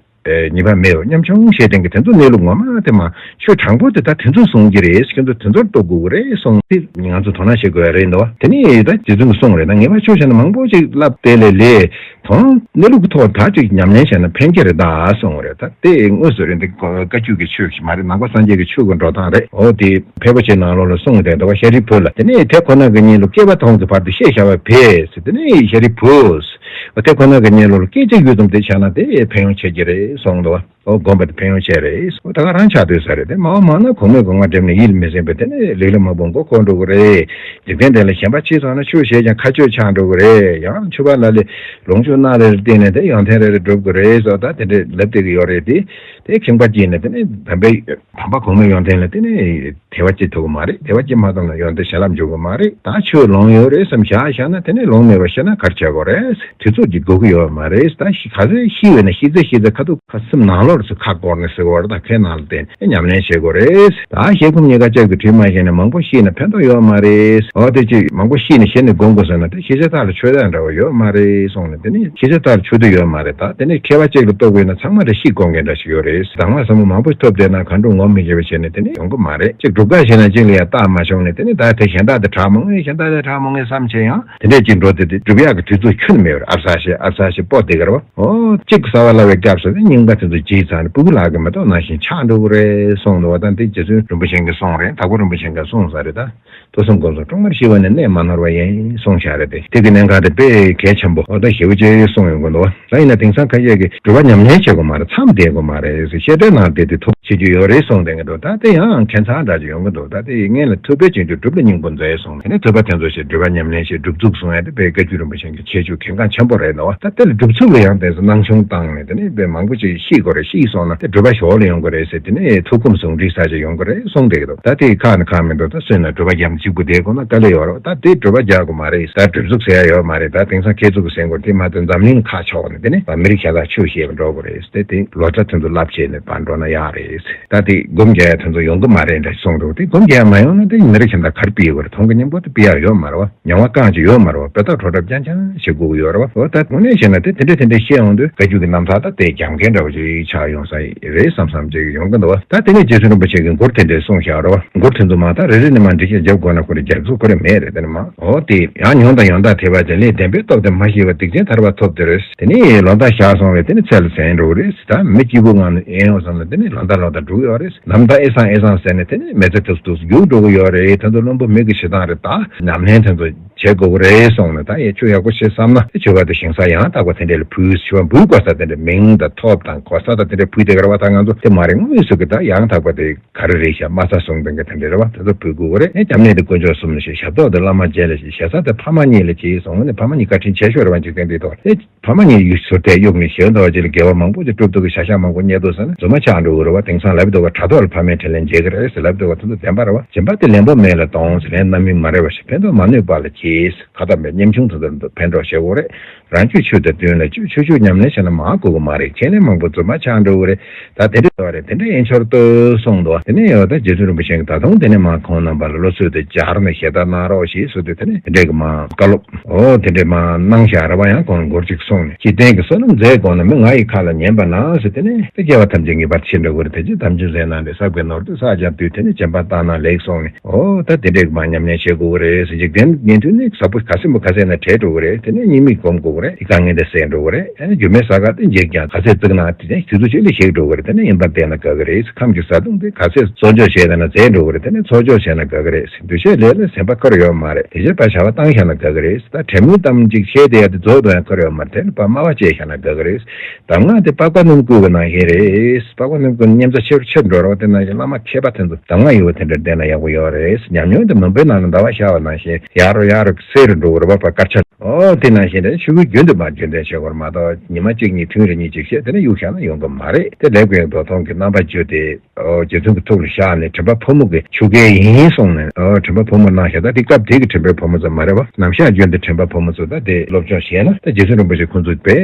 ཉེས་པ་མེད་པ། ཉམ་ཆུང་ཞེས་དེང་གི་དེ་ཚོ་གནས་ལུགས་ངོ་མ་དེ་མ་ཆོས་དྲང་པོ་དེ་ད་དེ་ཚོ་གསུང་གི་རེད། ཁྱོད་ཚོ་དེ་ཚོར་རྟོགས་དགོས་ཀྱི་རེད་གསུངས་ཏེ་ང་ཚོ་དོ་སྣང་བྱེད་དགོས་ཡ་རེད་འདུག་བ། དེ་ནས་ད་རྗེ་བཙུན་གྱིས་གསུངས་རེད། ད་ངེས་པ་ཆོས་བྱས་ན་མང་པོ་ཅིག་བསླབ་དེ་ལས་ལས། དོན་གནས་ལུགས་ཀྱི་ཐོག་ད་ཅིག་ཉམས་ལེན་བྱས་ན་ཕན་གྱི་རེད་ད་གསུངས་རེད། ད་དེ་དངོས་སུ་རེད། འདི་བཀའ་བརྒྱུད་ཀྱི་ཆོས་ཤིག་མ་རེད། ནང་པ་སངས་རྒྱས་ཀྱི་ཆོས་ཀྱི་འགྲོ་སྟངས་རེད། འོ་དེ་ཕལ་པ་ཆེ་ནང་ལོགས་ལ་གསུངས་བསྡད་འདུག་བ། ཤཱ་རིའི་བུ་ལ་དེ་ནས་དེ་ཁོ་ན་གི་གཉེན་ལུགས་བསྐལ་པ་ཐོག་གི་བར་དུ་ཤེས་བྱ་བ་བས་ཟེར། དེ་ནས་ཤཱ་རིའི་བུ་དེ་ཁོ་ན་གི་གཉེན་ལུགས་ལ་སྐད་ཅིག་ཡུད་ཙམ་དེ་བྱས་ན་དེ་ཕན་ཡོན་ཆེ་གི་རེད་གསུངས་འདུག་བ། འོ་སྒོམ་པ་དེ་ཕན་ཡོན་ཆེ་རེད། འོ་ད་ག་རང་ཆགས་སྡོད་ས་རེད། དེ་མ་འོངས་མ་ན་གོང་མའི་སྒོ་ང་འགྲིམ་ནས་ཡིད་མི་ཟིན་པའི་དེ་ནས་ལེགས་ལེགས་མང་པོ་མགོ་འཁོར་འགྲོ་གི་རེད། འཇིག་རྟེན་འདི་ལ་ཞེན་པ་ཆེ་སོང་ན་ཆོས་བྱས་ཀྱང་ཁ་གཅོད་ཆགས་འགྲོ་གི་རེད། ཡང་ཆོས་པ་ལ་ལས་ལོངས་སྤྱོད་སྣ་རེ་རེ་བསྟེན་ནས་དེ་ཡོན་ཏན་རེ་རེ་སྒྲུབ་དགོས་རེད་ཟེར་ད་དེ་འདྲས་ལབ་བསྡད་ཀྱི་ཡོད་རེད་དེ། དེ་ཁེངས་པ་སྐྱེས་ནས་དེ་ནས་དམ་པའི་དམ་པ་གོང་མའི་ཡོན་ཏན་ལ་དེ་ནས་དད་པ་སྐྱེ་ཐུབ་ཀྱི་མ་རེད། དད་པ་སྐྱེ་མ་ཐུབ་ན་ཡོན་ཏན་བྱིན་རླབས་འཇུག་གི་མ་རེད། ད་ཆོས་ལོང་ཡོད་རེད་བསམ་བཞག་བཞག་ན་དེ་ནས་ལོང་མེད་པ་ཤེས་ན་ག་རེ་བྱེད་དགོས་རེད། དུས་ཚོད་ཀྱི་དགོས་ཀྱི་ཡོད་མ་རེད། ད་ཤི་ག་ཚོད་ཤི་བས་ན་ཤི་ཚེ་ཤི་ཚེ་ཁ་ཐུག་ ཁ་སེམས་ནང་ལོགས་སུ་ཁ་བསྐོར་ནས་ཟེར་བ་རེད། ད་ཁའི་ནང་ལ་བསྟན་ནས་ཉམས་ལེན་བྱེད་དགོས་རེད། ད་ཤེལ་སྒོམ་གཉིས་ཀ་གཅིག་ཏུ་བྲིས་མ་ཤེས་ན་མང་པོ་ཤེས་ན་ཕན་ཐོགས་ཡོད་མ་རེད། འོ་དེ་ཅིག་མང་པོ་ཤེས་ནས་ཤེས་ནས་སྒོམ་དགོས་ཟེར་ན་དེ་ཤེས་བྱ་དག་ལ་ཆོས་དག་འདྲ་བོ་ཡོད་མ་རེད་གསུངས་ནས། དེ་ནི་ཤེས་བྱ་དག་ལ་ཆོས་དུ་ཡོད་མ་རེད། ད་དེ་ནི་མཁས་པ་གཅིག་ལ་གཏུགས་དགོས་ན་ཚང་མ་དེ་ཤེས་དགོས་མཁན་འདྲ་ཞིག་ཡོད་རེད། དང་མ་ཟབ་མོ་མང་པོ་ཐོབ་བསྡད་ན་གང་འགྲོ་ངོམ་མི་ཤེས་པ་བྱས་ནས་དེ་ནི་ཡོང་གི་མ་རེད། ཅིག་སྒྲུབ་ག་བྱས་ན་གཅིག་ལ་ཡང་རྟགས་མ་བྱུང་ནས་དེ་ནི་ད་དེ་གཞན་དག་དེ་དྲག་མོ་ངེས་གཞན་དག་དེ་དྲག་མོ་ངེས་བསམ་བྱས་ཡང་དེ་འདྲས་ཅིག་འགྲོ་དེ་དེ་སྒྲུབ་ཡག་གི་དུས་ཚོད་ཁྱོན་ནས་མེད་པར་ཨར་ས་ཞེས་ཨར་ས་ཞེས་སྤོ་བསྡད་ཀྱི་རེད་བ། ཨོ་གཅིག་གི་ས་བ་ལ་བའི་སྐབས་སུ་ནི་སྙིང་ག་དེ་ཚོ་བརྗིད་ཚར་ནས་སྤུ་གུ་ལག་གི་མེ་ཏོག་ནང་བཞིན་ཆགས་འགྲོ་གི་རེད་གསུངས་འདུག་བ། ད་འདི་རྗེ་བཙུན་རིན་པོ་ཆེ་གིས་གསུངས་རེད། དྭགས་པོ་རིན་པོ་ཆེ་གིས་གསུངས་ས་རེད། ད་ཐོས་བསམ་སྒོམ་གསུམ་སྲུང་མར་ཤེས་པ་ནི་གནས་མ་ནོར་བ་ཡིན་གསུངས་བཞག་རེད་དེ། དེ་གི་གནད་འགག་དེ་དཔེ་གལ་ཆེན་པོ་ཨོ་ད་ཞེ་པོ་ཅིག་གསུངས་ཡོང་གི་འདུག་བ། ད་ཡིན་ན་དེང་སང་ཁ་ཤས་ཀྱིས་སྒྲུབ་པ་ཉམས་ལེན་བྱེད་དགོས་མ་རེད། མཚམས་བསྡད་དགོས་མ་རེད་ཟེར། བཤད་གྲྭའི་ནང་བསྡད་དེ་ཐུགས་བྱེད་རྒྱུ་ཡོད་རེད་གསུངས་བསྡད་ཀྱི་འདུག་ད་དེ་ཡང་ཁྱད་མཚར་འདྲ་ཅིག་ཡོང་གི་འདུག་ད་དེ་ཡི་སྔོན་ལ་ཐོས་པས་བྱང་ཆུབ་སྒྲུབ་ལ་སྙིང་པོ་མཛོད་གསུངས། དེ་ནས་ཐོས་པ་དེ་ཚོ་ཞིག་སྒྲུབ་པ་ཉམས་ལེན་ཞིག་སྒྲུབ་ཚུགས་གསུང་ཡ་དེ་དཔེ་བཀའ་བརྒྱུད་རིན་པོ་ཆེ་གི་ཁྱད་ཆོས་གལ་འགངས་ཆེན་པོ་རེད་འདུག་ད་དེ་ལ་སྒྲུབ་ཚུགས་ལ་ཡང་དེ་ཚོ་སྣང་ཆུང་བཏང་ནས་དེ་ནས་དཔེ་མང་པོ་ཅིག་ཤེས་དགོས་རེད། ཤེས་སོང་ན་དེ་སྒྲུབ་པ་ཞོར་ལ་ཡོང་དགོས་རེད་ཟེར། དེ་ནས་ཐུགས་དགོངས་ཟུང་འབྲེལ་ས་ཅིག་ཡོང་དགོས་རེད་གསུངས་བསྡད་ཀྱི་འདུག་ད་དེ་ཁག་ནི་ཁག་མི་འདུག་ད་སོན་ན་སྒྲུབ་པ་རྒྱབ་གཅིག་པུ་བསྡད་དགོས་ན་དཀའ་ལས་ཡོད་རེད། ད་དེ་སྒྲུབ་པ་རྒྱག་དགོས་མ་རེད། ད་སྒྲུབ་ཚུགས་ཟེར་ཡ་ཡོད་མ་རེད། ད་དེང་སང་ཁྱེད་ཚོ་གི་ཟེར་དགོས་དེ་མ་གཏོགས་འཛམ་གླིང་ཁག་ཕྱོགས་ནས་དེ་ནས་མི་རིགས་གཞན་དག་ཆོས་བཤད་པ་འགྲོ་དགོས་རེད་ཟེར། དེ་ལོ་ཙཱ་དེ་ཚོ་བསླབ་བྱས་ནས་ཕར་འགྲོ་ན་ཡག་རེད། ད་དེ་སྒོམ་རྒྱག་ཡ་དེ་ཚོ་ཡོང་གི་མ་རེད་འདྲ་གསུངས་འདུག་དེ་སྒོམ་རྒྱག་ཡ་མ་ཡོང་ན་དེ་མི་རིགས་གཞན་དག་ག་རེ་སྤེལ་དགོས་རེད། མཐོང་གི་སྙིང་པོ་དེ་སྤེལ་ཡ་ཡོད་མ་རེད་བ། མྱོང་བ་རྐང་གཅིག་ཡོད་མ་རེད་བ། དཔེ་ཐག་བྲོ་འཁྲབ་རྐྱང་རྐྱང་བྱེད་དགོས་ཀྱི་ཡོད་རེད་བ། འོ་ད་དངོས་གནས་བཤད་ན་དེ་དེ་འདྲ་དེ་འདྲ་བཤད་ཡོང་དུས་བཀའ་བརྒྱུད་ཀྱི་རྣམ་ཐར་ད་དེ་རྒྱབ་མཁན་འདྲ་བོ་ཅིག་ཆགས་ཡོང་ས་རེད་བསམ་བསམ་ཅིག་ཡོང་གི་འདུག་བ། ད་དེ་ནས་རྗེ་བཙུན་རིན་པོ་ཆེ་གིས་མགུར་དེ་འདྲ་གསུངས་བཞག་རེད་བ། མགུར་དེ་ཚོ་མ་ད་རེ་རེ་ནས་མ་འབྲི་ཤེས་རྒྱབ་དགོས་ན་ཁོ་རེ་རྒྱབ་ཚུགས་ཁོ་རེ་མེད་རེད། དེ་ནས་མ་འོ་དེ་ཡང་ཉོན་དང་ཡོན་བདག་ཐེག་པ་ཅན། ལས་བདེན་པའི་སྟོབས་དེ་མ་ཤེས་པ་སྡིག་ཅན་ཐར་པ་ཐོབ་དེ་རེད། དེ་ནས་ལོ་ཟླ་ཞག་སོང་བས་དེ་ནས་ཚེ་ལ་ཟན་འགྲོ་གི་རེད། ད་མི་སྐྱིད་པོ་ངང་ནས་ཨེ་ཡོང་བསམ་ན་དེ་ནས་ལོ་ཟླ་ལོ་ཟླ་འགྲོ་གི་ཡོད་རེད། ལམ་ཟླ་ཨེ་སང་ཨེ་སང་ཟེར་ནས་དེ་ནས་མི་ཚེ་དུས་སུ་རྒྱུག་འགྲོ་གི་ཡོད་རེད། དེ་ཚོ་བླུན་པོ་མི་གི་ཞེ་སྡང་རེད། ད་ཉམས་ལེན་དེ་ཚོ་བྱེད་དགོས་ཀྱི་རེད་གསུངས་ནས། ད་ཡ་ཆོས་ཡག་པོ་བྱེད་བསམ་ན་ཆོས་པ་དེ་ཞིང་ས་ཡང་དག་པ་དེ་འདྲ་ལ་ཕུལ། ཆོས་པ་འབུལ་དགོས་ས་དེ་འདྲ་མིང་དང་ཐོབ་དང་གོ་ས་དང་དེ་འདྲ་ཕུལ་བསྡད་ཀྱི་རེད་བ། ད་ང་ཚོ་དེ་མ་རེད། དངོས་སུ་གི་ད་ཡང་དག་པ་དེ་ག་རེ་རེད་ཤག་མ་རྩ་གསུམ་ལྡན་གྱི་དེ་འདྲ་རེད་བ། དེ་ཚོ་ཕུལ་དགོས་ཀྱི་རེད། ཨེ་སྐྱབས་གནས་དེ་དཀོན་མཆོག་གསུམ་ལ་བྱེད། ཞབས་ཏོག་དེ་བླ་མ་རྗེ་ལ་བྱེད། ཞེ་ས་དེ་ཕ་མ་གཉིས་ལ་བྱེད་གསུངས་ནས། ཕ་མ་གཉིས་བཀའ་དྲིན་ཆེ་ཤོས་རེད་བ། འཇིག་རྟེན་འདིའི་ཐོག་ལ་ཨེ་ཕ་མ་གཉིས་ཡུལ་ཟུར་དེ་གཡུགས་ནས་ཞེ་འདོད་ཅིག་ལ་དགེ་བ་མང་པོ་ཅིག་སྒྲུབ་ཐུབ་ཀྱི་ཤ་ཤ་མང་པོ་རྙེད་འདུག་ཟེར་ན་རྫུན་མ་ཆགས་འགྲོ་གི་རེད་བ། དེང་སང་ལབ་འདུག་ག་དྲ་ཐོག་ལ་ཕ་མའི་དྲིན་ལན་འཇལ་གི་རེད་ཟེར་ལབ་འདུག་ག་དེ་ཚོ་བདེན་པ་རེད་བ། སྦྱིན་པ་དེ་ལན་པོ་མེད་ལ་གཏོང་ཟེར། ལན་རྣམ་སྨིན་མ་རེད་བ་ཞེས། ཕན་ཐོགས་མ་ནུས་པ་ལ་གྱིས། ཁ་ཏ་མེད་ཉམ་ཆུང་དེ་ཚོར་ཕན་གྲོགས་བྱེད་དགོས་རེད། རང་རྒྱུད་ཆོས་དང་བསྟུན་ལ་བཅོས། ཆོས་ཕྱོགས་ཉམས་ལེན་བྱས་ན་མང་དགོས་ཀྱི་མ་རེད། ཁས་ལེན་མང་པོ་རྫུན་མ་ཆགས་འགྲོ་གི་རེད། ད་དེ་འདྲ་བ་རེད། དེ་འདྲ་ཡིན་ཕྱིར་ཏུ་གསུངས་འདུག་དེ་ནས་ཡོད་ད་རྗེ་བཙུན་རིན་པོ་ཆེ་གིས་ད་དུང་དེ་ནས་མ་ཁོང་རྣམ་པ་ལ་བློ་ཚོད་དེ་སྦྱར་ནས་ཞལ་ཏ་གནང་རོགས་ཞེས་གསུངས་དུས། དེ་ནས་དེ་འདྲས་ཀྱི་མ་བཀའ་སློབ་ཨོ་དེ་འདྲས་མ་གནང་བཞག་རེད་བ། ཡང་ཁོང་མགུར་གཅིག་གསུངས་ནས། འཇིག་རྟེན་གྱི་བསོད་ནམས་མཛད་དགོས་ན། མི་ང་ཡི་ཁ་ལ་ཉན་པ་ན་ཟེར། དེ་ནས་དེ་སྐྱེ་བ་ཐམས་ཅད་ངེས་པར་འཆི་འགྲོ་གི་རེད། དེ་ཕྱིར་དམ་ཆོས་མཛད་ན་འདྲ། བསགས་པའི་ནོར་དེ་བསགས་ཀྱང་སྡུག་དེ་ནས་སྦྱིན་པ་བཏང་ན་ལེགས་གསུངས་ནས། ཨོ་ད་དེ་འདྲས་མ་ཉམས་ལེན་བྱེད་དགོས་ཀྱི་རེད་ཟེར། འཇིག་རྟེན་ཉན་ཐོས་ནི་ཟབ་པོ་ག་ཚད་མོ་ག་ཚད་ན་བྲལ་འགྲོ་གི་རེད། དེ་ནས་གཉིད་མི་སྒོམ་དགོས་ཀྱི་རེད། དེ་དཀའ་ངལ་དེ་སེལ་འགྲོ་གི་རེད། ཨ་ནི་རྒྱུ་མེད་ས་ག་དེ་འཇིག་ཀྱང་ག་ཚད་བརྩིགས་ན་དེ་ནས་དུས་ཚོད་ཅིག་ལ་ཞིག་འགྲོ་གི་རེད། དེ་ནས་ཡིན་པར་བལྟས་ན་དགའ་གི་རེད། ཁམས་ཀྱི་བཟའ་བཏུང་དེ་ག་ཚད་གསོག་འཇོག་བྱས་ན་ཟད་འགྲོ་གི་རེད། དེ་ནས་འཚོ་སྐྱོང་བྱས་ན་དགའ་གི་རེད། འདུ་ཤེས་ལས་ལ་སེམས་པ་འཁོར་ཡོད་མ་རེད། དེ་བཞིན་པ་བྱ་བ་བཏང་བཞག་ན་དགའ་གི་རེད། ད་དྲན་མེད་ཙམ་ཅིག་བྱས་བསྡད་ཡ་དེ་རྫོགས་དང་ཡང་འཁོར་ཡོད་མ་རེད། དེ་ནས་ཕར་སྨྲ་བ་བཅད་བཞག་ན་དགའ་གི་རེད། གདམས་ངག་དེ་པགས་པ་སྣུམ་བསྐོལ་གྱི་ནང་བཞིན་རེད། པགས་པ་སྣུམ་བསྐོལ་ནས་མཉམ་ཚ་ཆེར་ཆེར་འགྲོ་རོགས། དེ་ནང་བཞིན་བླ་མ་མཁས་པ་དེ་ཚོ་གདམས་ངག་ཡོད་པ་དེ་འདྲ་བསྡད་ན་ཡག་པོ་ཡོད་རེད། ཉམས་མྱོང་དེ་མུན་པའི་ནང་ལ་ཟླ་བ་ཤར་བ་ནང་བཞིན་ཡར་རོ་ཡར་རོ་གསལ་རུ་འགྲོ་གི་རེད་བ། ཕར་དཀར་ཆ། ཨོ་དེ་ནང་བཞིན་རེད། ཆུ་བོའི་རྒྱུན་དུ་མར་རྒྱུན་འདེབས་བྱེད་དགོས་རེད་མ་གཏོགས། ཉི་མ་གཅིག་གཉིས་ཐུན་རེ་གཉིས་གཅིག་བྱས་དེ་ནས་གཡུག་བཞག་ན་ཡོང་གི་མ་རེད། དེ་ལེགས་པའི་མདོ་མཐོང་གི་རྣམ་པར་བསྒྱུར་ཏེ། ཨོ་རྗེ་བཙུན་གྱི་ཐུགས་ལ་བཞག་ནས་དྲན་པ་ཕོ་མོ་གི་ཆུ་རྐྱལ་ཡིན་གསུངས་ནས། ཨོ་དྲན་པ་ཕོ་མོ་གནང་བཞག་ད་དེ་སྐབས་དེ་གི་དྲན་པའི་ཕོ་མོ་ཚོ་མ་རེད་བ། ནམ་ཞག་རྒྱུན་དུ་དྲན་པ་ཕོ་མོ་ཚོ་ད་དེ་སློབ་སྦྱོང་བྱས་ན། ད་རྗེ་བཙུན་རིན་པོ་ཆེ་ཁོང་ཚོ་དཔེ་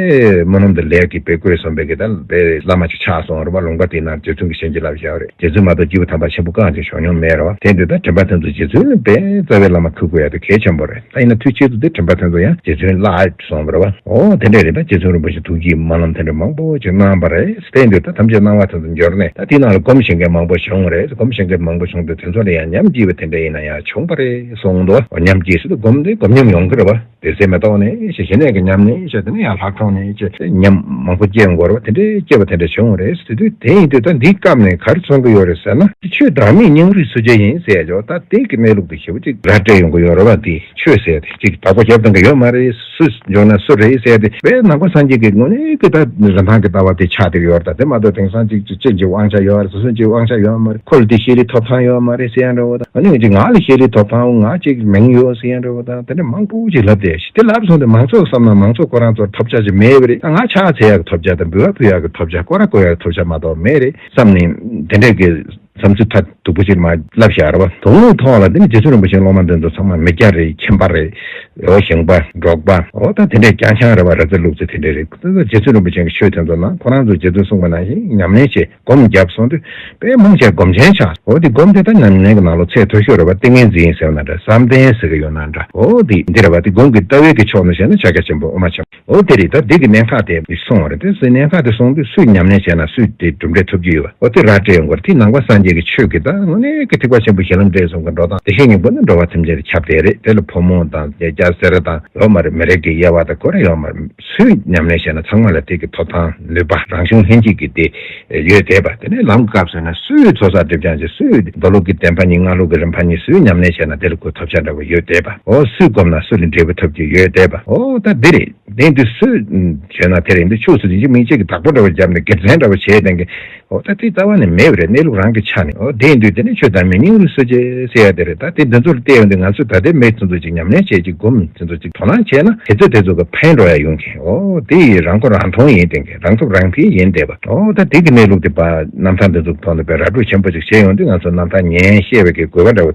སྨོན་ལམ་དེ་ལེགས་ཀྱི་དཔེ་བཀོད་སོང་བའི་གི་ད་དཔེ་བླ་མ་ཅིག་ཆགས་སོང་རེད་བ། ལུང་པ་དེ་ན་རྗེ་བཙུན་གྱི་བྱིན་གྱིས་བརླབས་བཞག་རེད། རྗེ་བཙུན་མ་གཏོགས་སྐྱེས་བུ་དམ་པ་ཆེན་པོ་རྐང་གཅིག་བྱུང་མྱོང་མེད་རེད་བ། དེ་འདུག་ད་དྲན་པ་དེ་ཚོ་རྗེ་བཙུན་དཔེ་རྩ་བའི་བླ་མ་ཁུར་དགོས་ཡ་དེ་གལ་ཆེན་པོ་རེད། ད་ཡིན་ན་དུས་ཆེད་དུ་དེ་དྲན་པ་དེ་ཚོ་ཡང་རྗེ་བཙུན་བརླག་སོང་བ་རེད་བ། ཨོ་དེ་འདྲ་རེད། ད་རྗེ་བཙུན་རིན་པོ་ཆེ་ཐུགས་ཀྱི་སྨོན་ལམ་དེ་འདྲ་མང་པོ་ཅིག་གནང་བ་རེད། དེ་འདུག་ད་ཐམས་ཅད་སྣང་བ་དེ་ཚོ་འབྱོར་ནས་ད་དེའི་ནང་ལ་སྒོམ་ཤེས་མཁན་མང་པོ་བྱུང་བ་རེད། སྒོམ་ཤེས་མཁན་མང་པོ་བྱུང་དུས་དེ་ཚོ་ལ་ཡང་ཉམས་སྐྱེས་པ་དེ་འདྲ་ཡིན་ན་ཡང་བྱུང་བ་རེད་གསུངས་འདུག་ཨོ་ཉམས་སྐྱེས་ཟེར་དུས་སྒོམ་དེ་སྒོམ་ཉམས་ཡོང་གི་རེད་བ། དེ་ཚེ་མེ་ཏོག་ནས་ཞེས་ཞི་གནས་ཀྱི་ཉམས་ནས་ཞེས་དེ་ནས་ཡང་ལྷག་མཐོང་ནས་ཞེས་ཉམས་མང་པོ་སྐྱེ་ཡོང་གི་རེད་བ། དེ་འདྲའི་སྐྱེ་བ་དེ་འདྲ་བྱུང་བ་རེད་ཟེར་དུས། དེ་ཡིན་དུས་ད་འདིའི་སྐབས་ནས་ག་རེ་མཚོན་གྱི་ཡོད་རེད་ཟེར་ན། ཆོས་བདག་མེད་སྙིང་རུས་སུ་ཅི་ཡིན་ཟེར་ཡ་ཅོག་ད་དེ་གི་གནས་ལུགས་དེ་ཞེ་པོ་ཅིག་ར་སྤྲད་ཡོང་གི་ཡོད་རེད་བ། དེ་ཆོས་ཟེར་དེ་ཅིག་བདག་པོ་རྒྱབ་གཏོང་གི་ཡོད་མ་རེད། སུ་འཇོག་ན་སུ་རེད་ཟེར་དེ་དཔེ་ནང་པ་སངས་རྒྱས་ཀྱི་དངོས་གནས་ཀྱི་ད་རིན་ཐང་གི་ལྟ་བ་དེ་ཆགས་བསྡད་ཀྱི་ཡོད་རེད། དེ་མ་གཏོགས་དེང་སང་ཅིག་ཅིག་ཅིག་ཅིག་དབང་ཆ་ཡོད་རེད། སོ་སོ་ཅིག་དབང་ཆ་ཡོད་མ་རེད། ཁོ་ལ་དེ་ཤེས་རིག་ཐོབ་ཐང་ཡོད་མ་རེད་ཟེར་ཡ་འདྲ་བོ་དང་། ཨ་ནི་ཅིག་ང་ལ་ཤེས་རིག་ཐོབ་ཐང་ང་ཅིག་མིང་ཡོད་ཟེར་ཡ་འདྲ་བོ་དང་། དེ་འདྲ་མང་པོ་ཅིག་ལབ་བསྡད་ཤག་དེ་ལབ་སོང་དུས་མང་ཚོགས་བསམ་ན་མང་ཚོགས་ཁོ་རང་ཚོར་ཐོབ་ཆ་ཅིག་མེད་པ་རེད། ང་ཕྱག་འཚལ་ཡག་གི་ཐོབ་ཆ་དང་འབུལ་བ་ཕུལ་ཡག་གི་ཐོབ་ཆ། སྐོར་ར་སྐོར་ཡག་གི་ཐོབ་ཆ་མ་གཏོགས་མེད་རེད་བསམ་ནས། དེ་འདྲས་ཀྱི་ བསམ་ཚུལ་ཐ་དུག་པོ་ཅིག་མ་ལབ་བཞག་རེད་བ། དོན་དངོས་ཐོག་ལ་དེ་ནི་རྗེ་བཙུན་རིན་པོ་ཆེའི་སློབ་མ་འདི་ཚོ་ཚང་མ་མི་སྐྱ་རེད། ཁྱིམ་པ་རེད། འོ་ཞིང་པ་འབྲོག་པ། འོ་ད་དེ་འདྲས་རྐྱང་རྐྱང་རེད་བ། ར་རྩ་ལུག་རྩ་དེ་འདྲས་རེད། རྗེ་བཙུན་རིན་པོ་ཆེ་གི་ཆོས་དེ་ཚོ་ནང་ཁོ་རང་ཚོ་རྗེ་བཙུན་གསུངས་པ་ནང་བཞིན་ཉམས་ལེན་བྱེད། སྒོམ་བརྒྱབ་སོང་དུས་དཔེ་མང་ཆེ་སྒོམ་ཆེན་ཆགས། འོ་དེ་སྒོམ་དེ་ད་ཉམས་ལེན་གྱི་ནང་ལོགས་ཚད་མཐོ་ཤོས་རེད་བ། ཏིང་ངེ་འཛིན་ཟེར་བ་ན་འདྲ། བསམ་གཏན་ཟེར་གྱི་ཡོད་ན་འདྲ། འོ་དེ་འདི་རེད་བ། དེ་སྒོམ་གྱི་ལྟ་བའི་གི་ཕྱོགས་ནས་བཤད་ན་ཕྱག་རྒྱ་ཆེན་པོ་དབུ་མ་ཆེན་པོ། འོ་དེ་རེད། ད་འདི་གི་གནད་འགག་དེ་སོང་བ་རེད། དེ་སོང་གནད་འགག་དེ་སོང་དུས་སུས་ཉམས་ལེན་བྱས་ན་སུས་དེ་གྲུབ་འབྲས་ཐོབ་ཀྱི་ཡོད་པ། འོ་དེ་ར་སྤྲད་ཡོང་དགོས་རེད། དེ་ནང་པ་སངས་རྒྱས་ཀྱི་ཆོས་ཀྱི་ད་དངོས་གནས་ཀྱི་ཐེག་པ་ཆེན་པོ་གཞི་ལམ་འབྲས་གསུམ་གྱི་འགྲོ་སྟངས་དེ་བཞིན་སྙིང་པོ་ནི་འགྲོ་བ་ཐམས་ཅད་ཀྱི་ཁྱབ་བརྡལ་རེད། དེ་ལ་ཕོ་མོ་དང་རྒྱ་སྐྱ་སེ་ར་དང་ཡོད་མ་རེད། མི་རིགས་ཀྱི་དབྱེ་བ་དང་གོ་རེ་ཡོད་མ་རེད། སུས་ཉམས་ལེན་བྱས་ན་ཚང་མ་ལ་དེ་གི་ཐོབ་ཐང་ནུས་པ་རང་བྱུང་ལྷན་སྐྱེས་ཀྱི་དེ་ཡོད་བསྡད་པ། དེ་ནས་ལམ་སྐབས་སུ་ན་སུས་ཚོགས་བསགས་སྒྲིབ་སྦྱང་བྱས། སུས་མདོ་ལུགས་ཀྱི་བདེན་པ་གཉིས་སྔགས་ལུགས་ཀྱི་རིམ་པ་གཉིས་སུས་ཉམས་ལེན་བྱས་ན་དེ་ལ་ཁོ་ཐོབ་བྱ་འདྲ་བོ་ཡོད་བསྡད་པ། འོ་སུས་བསྒོམས་ན་སུ་ལ་འབྲས་བུ་ཐོབ་ཀྱི་ཡོད་བསྡད་པ། འོ་ད་འདི་རེད། དེ་འདི་སུས་བྱས་ན་དེ་རེད། འདི་ཕྱོགས་སུ་དེ་ཅི་མིན་ཅིག་གི་བདག་པོ་འདྲ་བོ་བརྒྱབ་ནས་སྒེར་འཛིན་འདྲ་བོ་བྱས་བསྡད་མཁན། འོ་ད་དེ་རྩ་བ་ནས་མེད་པ་རེད། གནས་ལུགས་རང་གི་ཆ་ནས། འོ་དེ་འདུས་དེ་ནི་ཆོས་བདག་མེད་སྙིང་རུས་སུ་བྱེད་ཟེར་ཡ་དེ་རེད། ད་དེ་འདི་ཚོར་བལྟས་ཡོང་དུས་ང་ཚོས་ད་ལྟའི་མི་ཚོ་ཚོ་ཅིག་ཉམས་ལེན་བྱས་ཅིག་སྒོམ་ཚོ་ཚོ་ཅིག་དོ་སྣང་བྱས་ན་དེ་ཚོ་དེ་ཚོ་གི་ཕན་འགྲོ་ཡ་ཡོང་མཁན། འོ་དེ་ཡི་རང་མགོ་རང་མཐོང་ཡིན་བསྡད་མཁན། རང་ཐོབ་རང་འཕེལ་ཡིན་བསྡད་པ། འོ་ད་དེ་གི་གནས་ལུགས་དེ་བ་རྣམ་ཐར་འདི་ཚོ་གི་ཐོག་ནས་དཔེ་ར་སྤྲོད་ཆེན་པོ་ཅིག་བྱས་ཡོང་དུས་ང་ཚོ་རྣམ་ཐར་ཉན་ཤེས་པའི་གི་དགོས་པ་འདྲ་བོ།